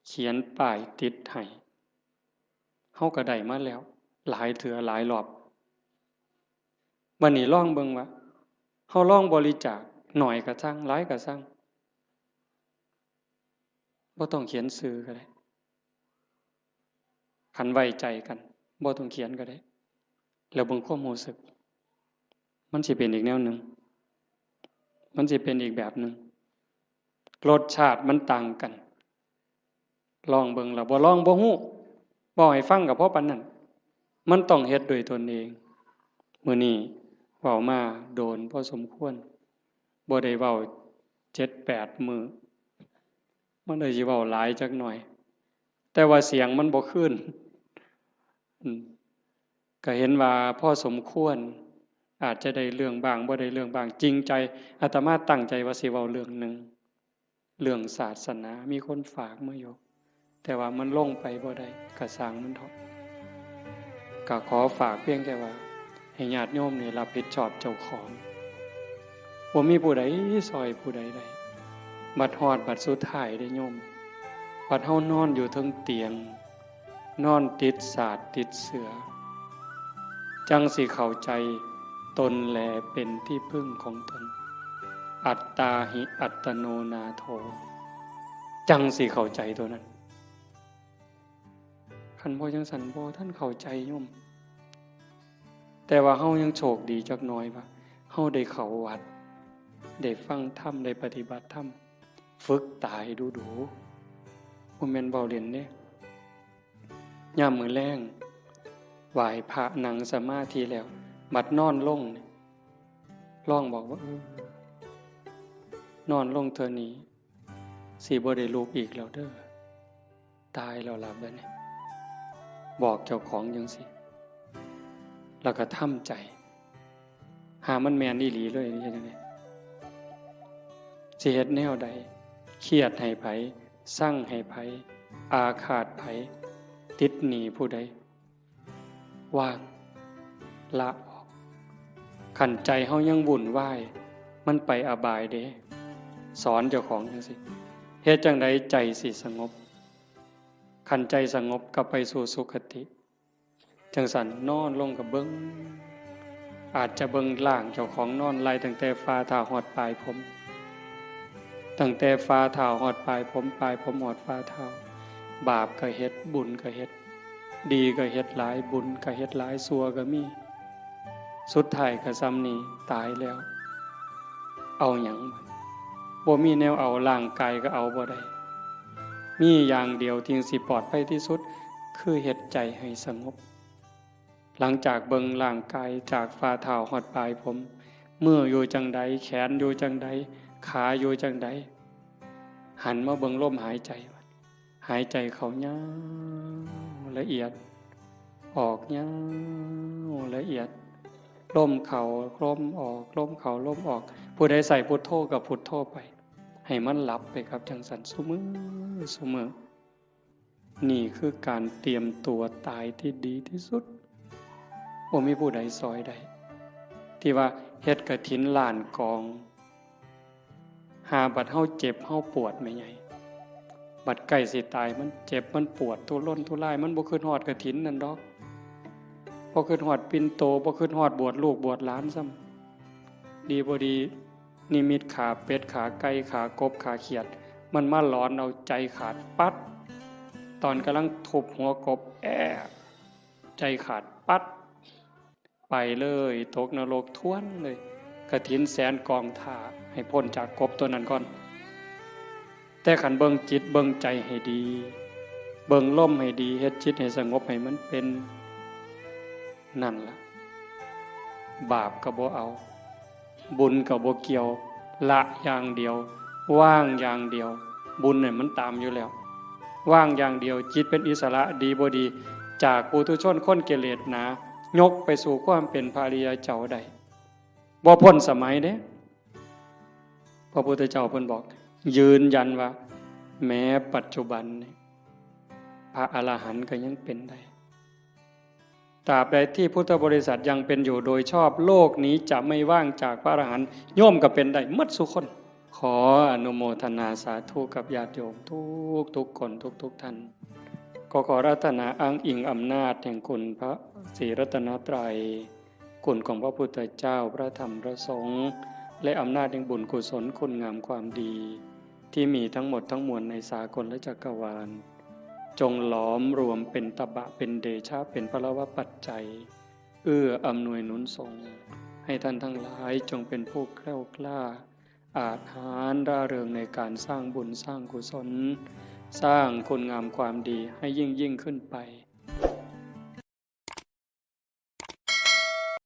เขียนป้ายติดให้ เฮาก็ได้มาแล้ว หลายเทื่อหลายรอบ บัดนี้ลองเบิ่งว่า เฮาลองบริจาค น้อยก็ซัง หลายก็ซัง บ่ต้องเขียนชื่อก็ได้ คันไว้ใจกัน บ่ต้องเขียนก็ได้ แล้วเบิ่งความรู้สึก มันสิเป็นอีกแนวหนึ่ง มันสิเป็นอีกแบบหนึ่ง รสชาติมันต่างกัน ลองเบิ่ง แล้วบ่ลองบ่ฮู้ เว้าให้ฟังก็พอปานนั้น มันต้องเฮ็ดด้วยตนเอง มื้อนี้เว้ามาโดนพอสมควร บ่ได้เว้าเจ็ดแปดมื้อ มันเลยสิเว้าหลายจักหน่อย แต่ว่าเสียงมันบ่คืน อืม ก็เห็นว่าพอสมควร อาจจะได้เรื่องบ้าง บ่ได้เรื่องบ้าง จริงใจ อาตมาตั้งใจว่าสิเว้าเรื่องหนึ่ง เรื่องศาสนา มีคนฝากมาอยู่ แต่ว่ามันลงไปบ่ได้ ก็ซ่างมันเถาะ ก็ขอฝากเพียงแค่ว่า ให้ญาติโยมนี่รับผิดชอบเจ้าของ บ่มีผู้ใดซอยผู้ใดได้ บัดฮอดบัดสุดท้ายเด้โยม บัดเฮานอนอยู่เทิงเตียง นอนติดสาดติดเสื่อ จั่งสิเข้าใจตนแลเป็นที่พึ่งของตน อัตตาหิอัตโนนาโถ จั่งสิเข้าใจตัวนั้น คันบ่จั่งซั้นบ่ทันเข้าใจโยม แต่ว่าเฮายังโชคดีจักหน่อยว่า เฮาได้เข้าวัด ได้ฟังธรรม ได้ปฏิบัติธรรม ฝึกตายดูๆ บ่แม่นเว้าเล่นเด้ ยามมื้อแลง ไหว้พระนั่งสมาธิแล้ว บัดนอนลงนี่ ลองบอกว่า เออ นอนลงเทื่อนี้ สิบ่ได้ลุกอีกแล้วเด้อ ตายแล้วล่ะบัดนี้ บอกเจ้าของจั่งซี้ แล้วก็ทำใจ หามันแม่นอีหลีเลย เฮ็ดจั่งใด สิเฮ็ดแนวใด เครียดให้ไผ ซังให้ไผ อาฆาตไผ ติดหนี้ผู้ใด วาง ละออก คันใจเฮายังวุ่นวาย มันไปอบายเด้ สอนเจ้าของจั่งซี้ เฮ็ดจั่งใดใจสิสงบ คันใจสงบก็ไปสู่สุคติ จั่งซั้นนอนลงก็เบิ่ง อาจจะเบิ่งร่างเจ้าของนอนไล่ตั้งแต่ฝ่าเท้าฮอดปลายผม ตั้งแต่ฝ่าเท้าฮอดปลายผม ปลายผมฮอดฝ่าเท้า บาปก็เฮ็ด บุญก็เฮ็ด ดีก็เฮ็ดหลาย บุญก็เฮ็ดหลาย ชั่วก็มี สุดท้ายก็ส่ำนี้ ตายแล้ว เอาหยัง บ่มีแนวเอา ร่างกายก็เอาบ่ได้ มีอย่างเดียวที่สิปลอดภัยที่สุด คือเฮ็ดใจให้สงบ หลังจากเบิ่งร่างกายจากฝ่าเท้าฮอดปลายผม มืออยู่จั่งใด แขนอยู่จั่งใด ขาอยู่จั่งใด หันมาเบิ่งลมหายใจ หายใจเข้ายาวละเอียด ออกยาวละเอียด ลมเข้าลมออก ลมเข้าลมออก ผู้ใดใส่พุทโธก็พุทโธไป ให้มันหลับไปครับ จั่งซั้นซุมื้อซุมื้อ นี่คือการเตรียมตัวตายที่ดีที่สุด บ่มีผู้ใดซอยได้ ที่ว่าเฮ็ดกฐินล้านกอง หาบัดเฮาเจ็บเฮาปวดแม่ใหญ่ บัดใกล้สิตายมันเจ็บมันปวดทุรนทุราย มันบ่คิดฮอดกฐินนั่นดอก บ่คิดฮอดปิ่นโต บ่คิดฮอดบวชลูกบวชหลานซ้ำ ดีบ่ดี นิมิตขาเป็ด ขาไก่ ขากบ ขาเขียด มันมาหลอนเอาใจขาดปั๊ด ตอนกำลังทุบหัวกบ แอะ ใจขาดปั๊ด ไปเลย ตกนรกทวนเลย กฐินแสนกองถ่า ให้พ้นจากกบตัวนั้นก่อน แต่คันเบิ่งจิตเบิ่งใจให้ดี เบิ่งลมให้ดี เฮ็ดจิตให้สงบให้มันเป็น นั่นล่ะ บาปก็บ่เอา บุญก็บ่เกี่ยว ละอย่างเดียว วางอย่างเดียว บุญเนี่ยมันตามอยู่แล้ว วางอย่างเดียว จิตเป็นอิสระ ดีบ่ดี จากปุถุชนคนกิเลสหนา ยกไปสู่ความเป็นพระอริยเจ้าได้ บ่พ้นสมัยเด้ พระพุทธเจ้าเพิ่นบอก ยืนยันว่า แม้ปัจจุบันนี่ พระอรหันต์ก็ยังเป็นได้ ตราบใดที่พุทธบริษัทยังเป็นอยู่โดยชอบ โลกนี้จะไม่ว่างจากพระอรหันต์ โยมก็เป็นได้หมดซุคน ขออนุโมทนาสาธุกับญาติโยมทุกทุกๆคน ทุกๆท่าน ก็ขออาราธนาอ้างอิงอำนาจแห่งคุณพระศรีรัตนตรัย คุณของพระพุทธเจ้า พระธรรม พระสงฆ์ และอำนาจแห่งบุญกุศลคุณงามความดี ที่มีทั้งหมดทั้งมวลในสากลจักรวาล จงหลอมรวมเป็นตบะ เป็นเดชะ เป็นพลวปัจจัย เอื้ออำนวยหนุนส่ง ให้ท่านทั้งหลายจงเป็นผู้แคล้วคลาด อาจหาญร่าเริงในการสร้างบุญสร้างกุศล สร้างคุณงามความดีให้ยิ่งยิ่งขึ้นไป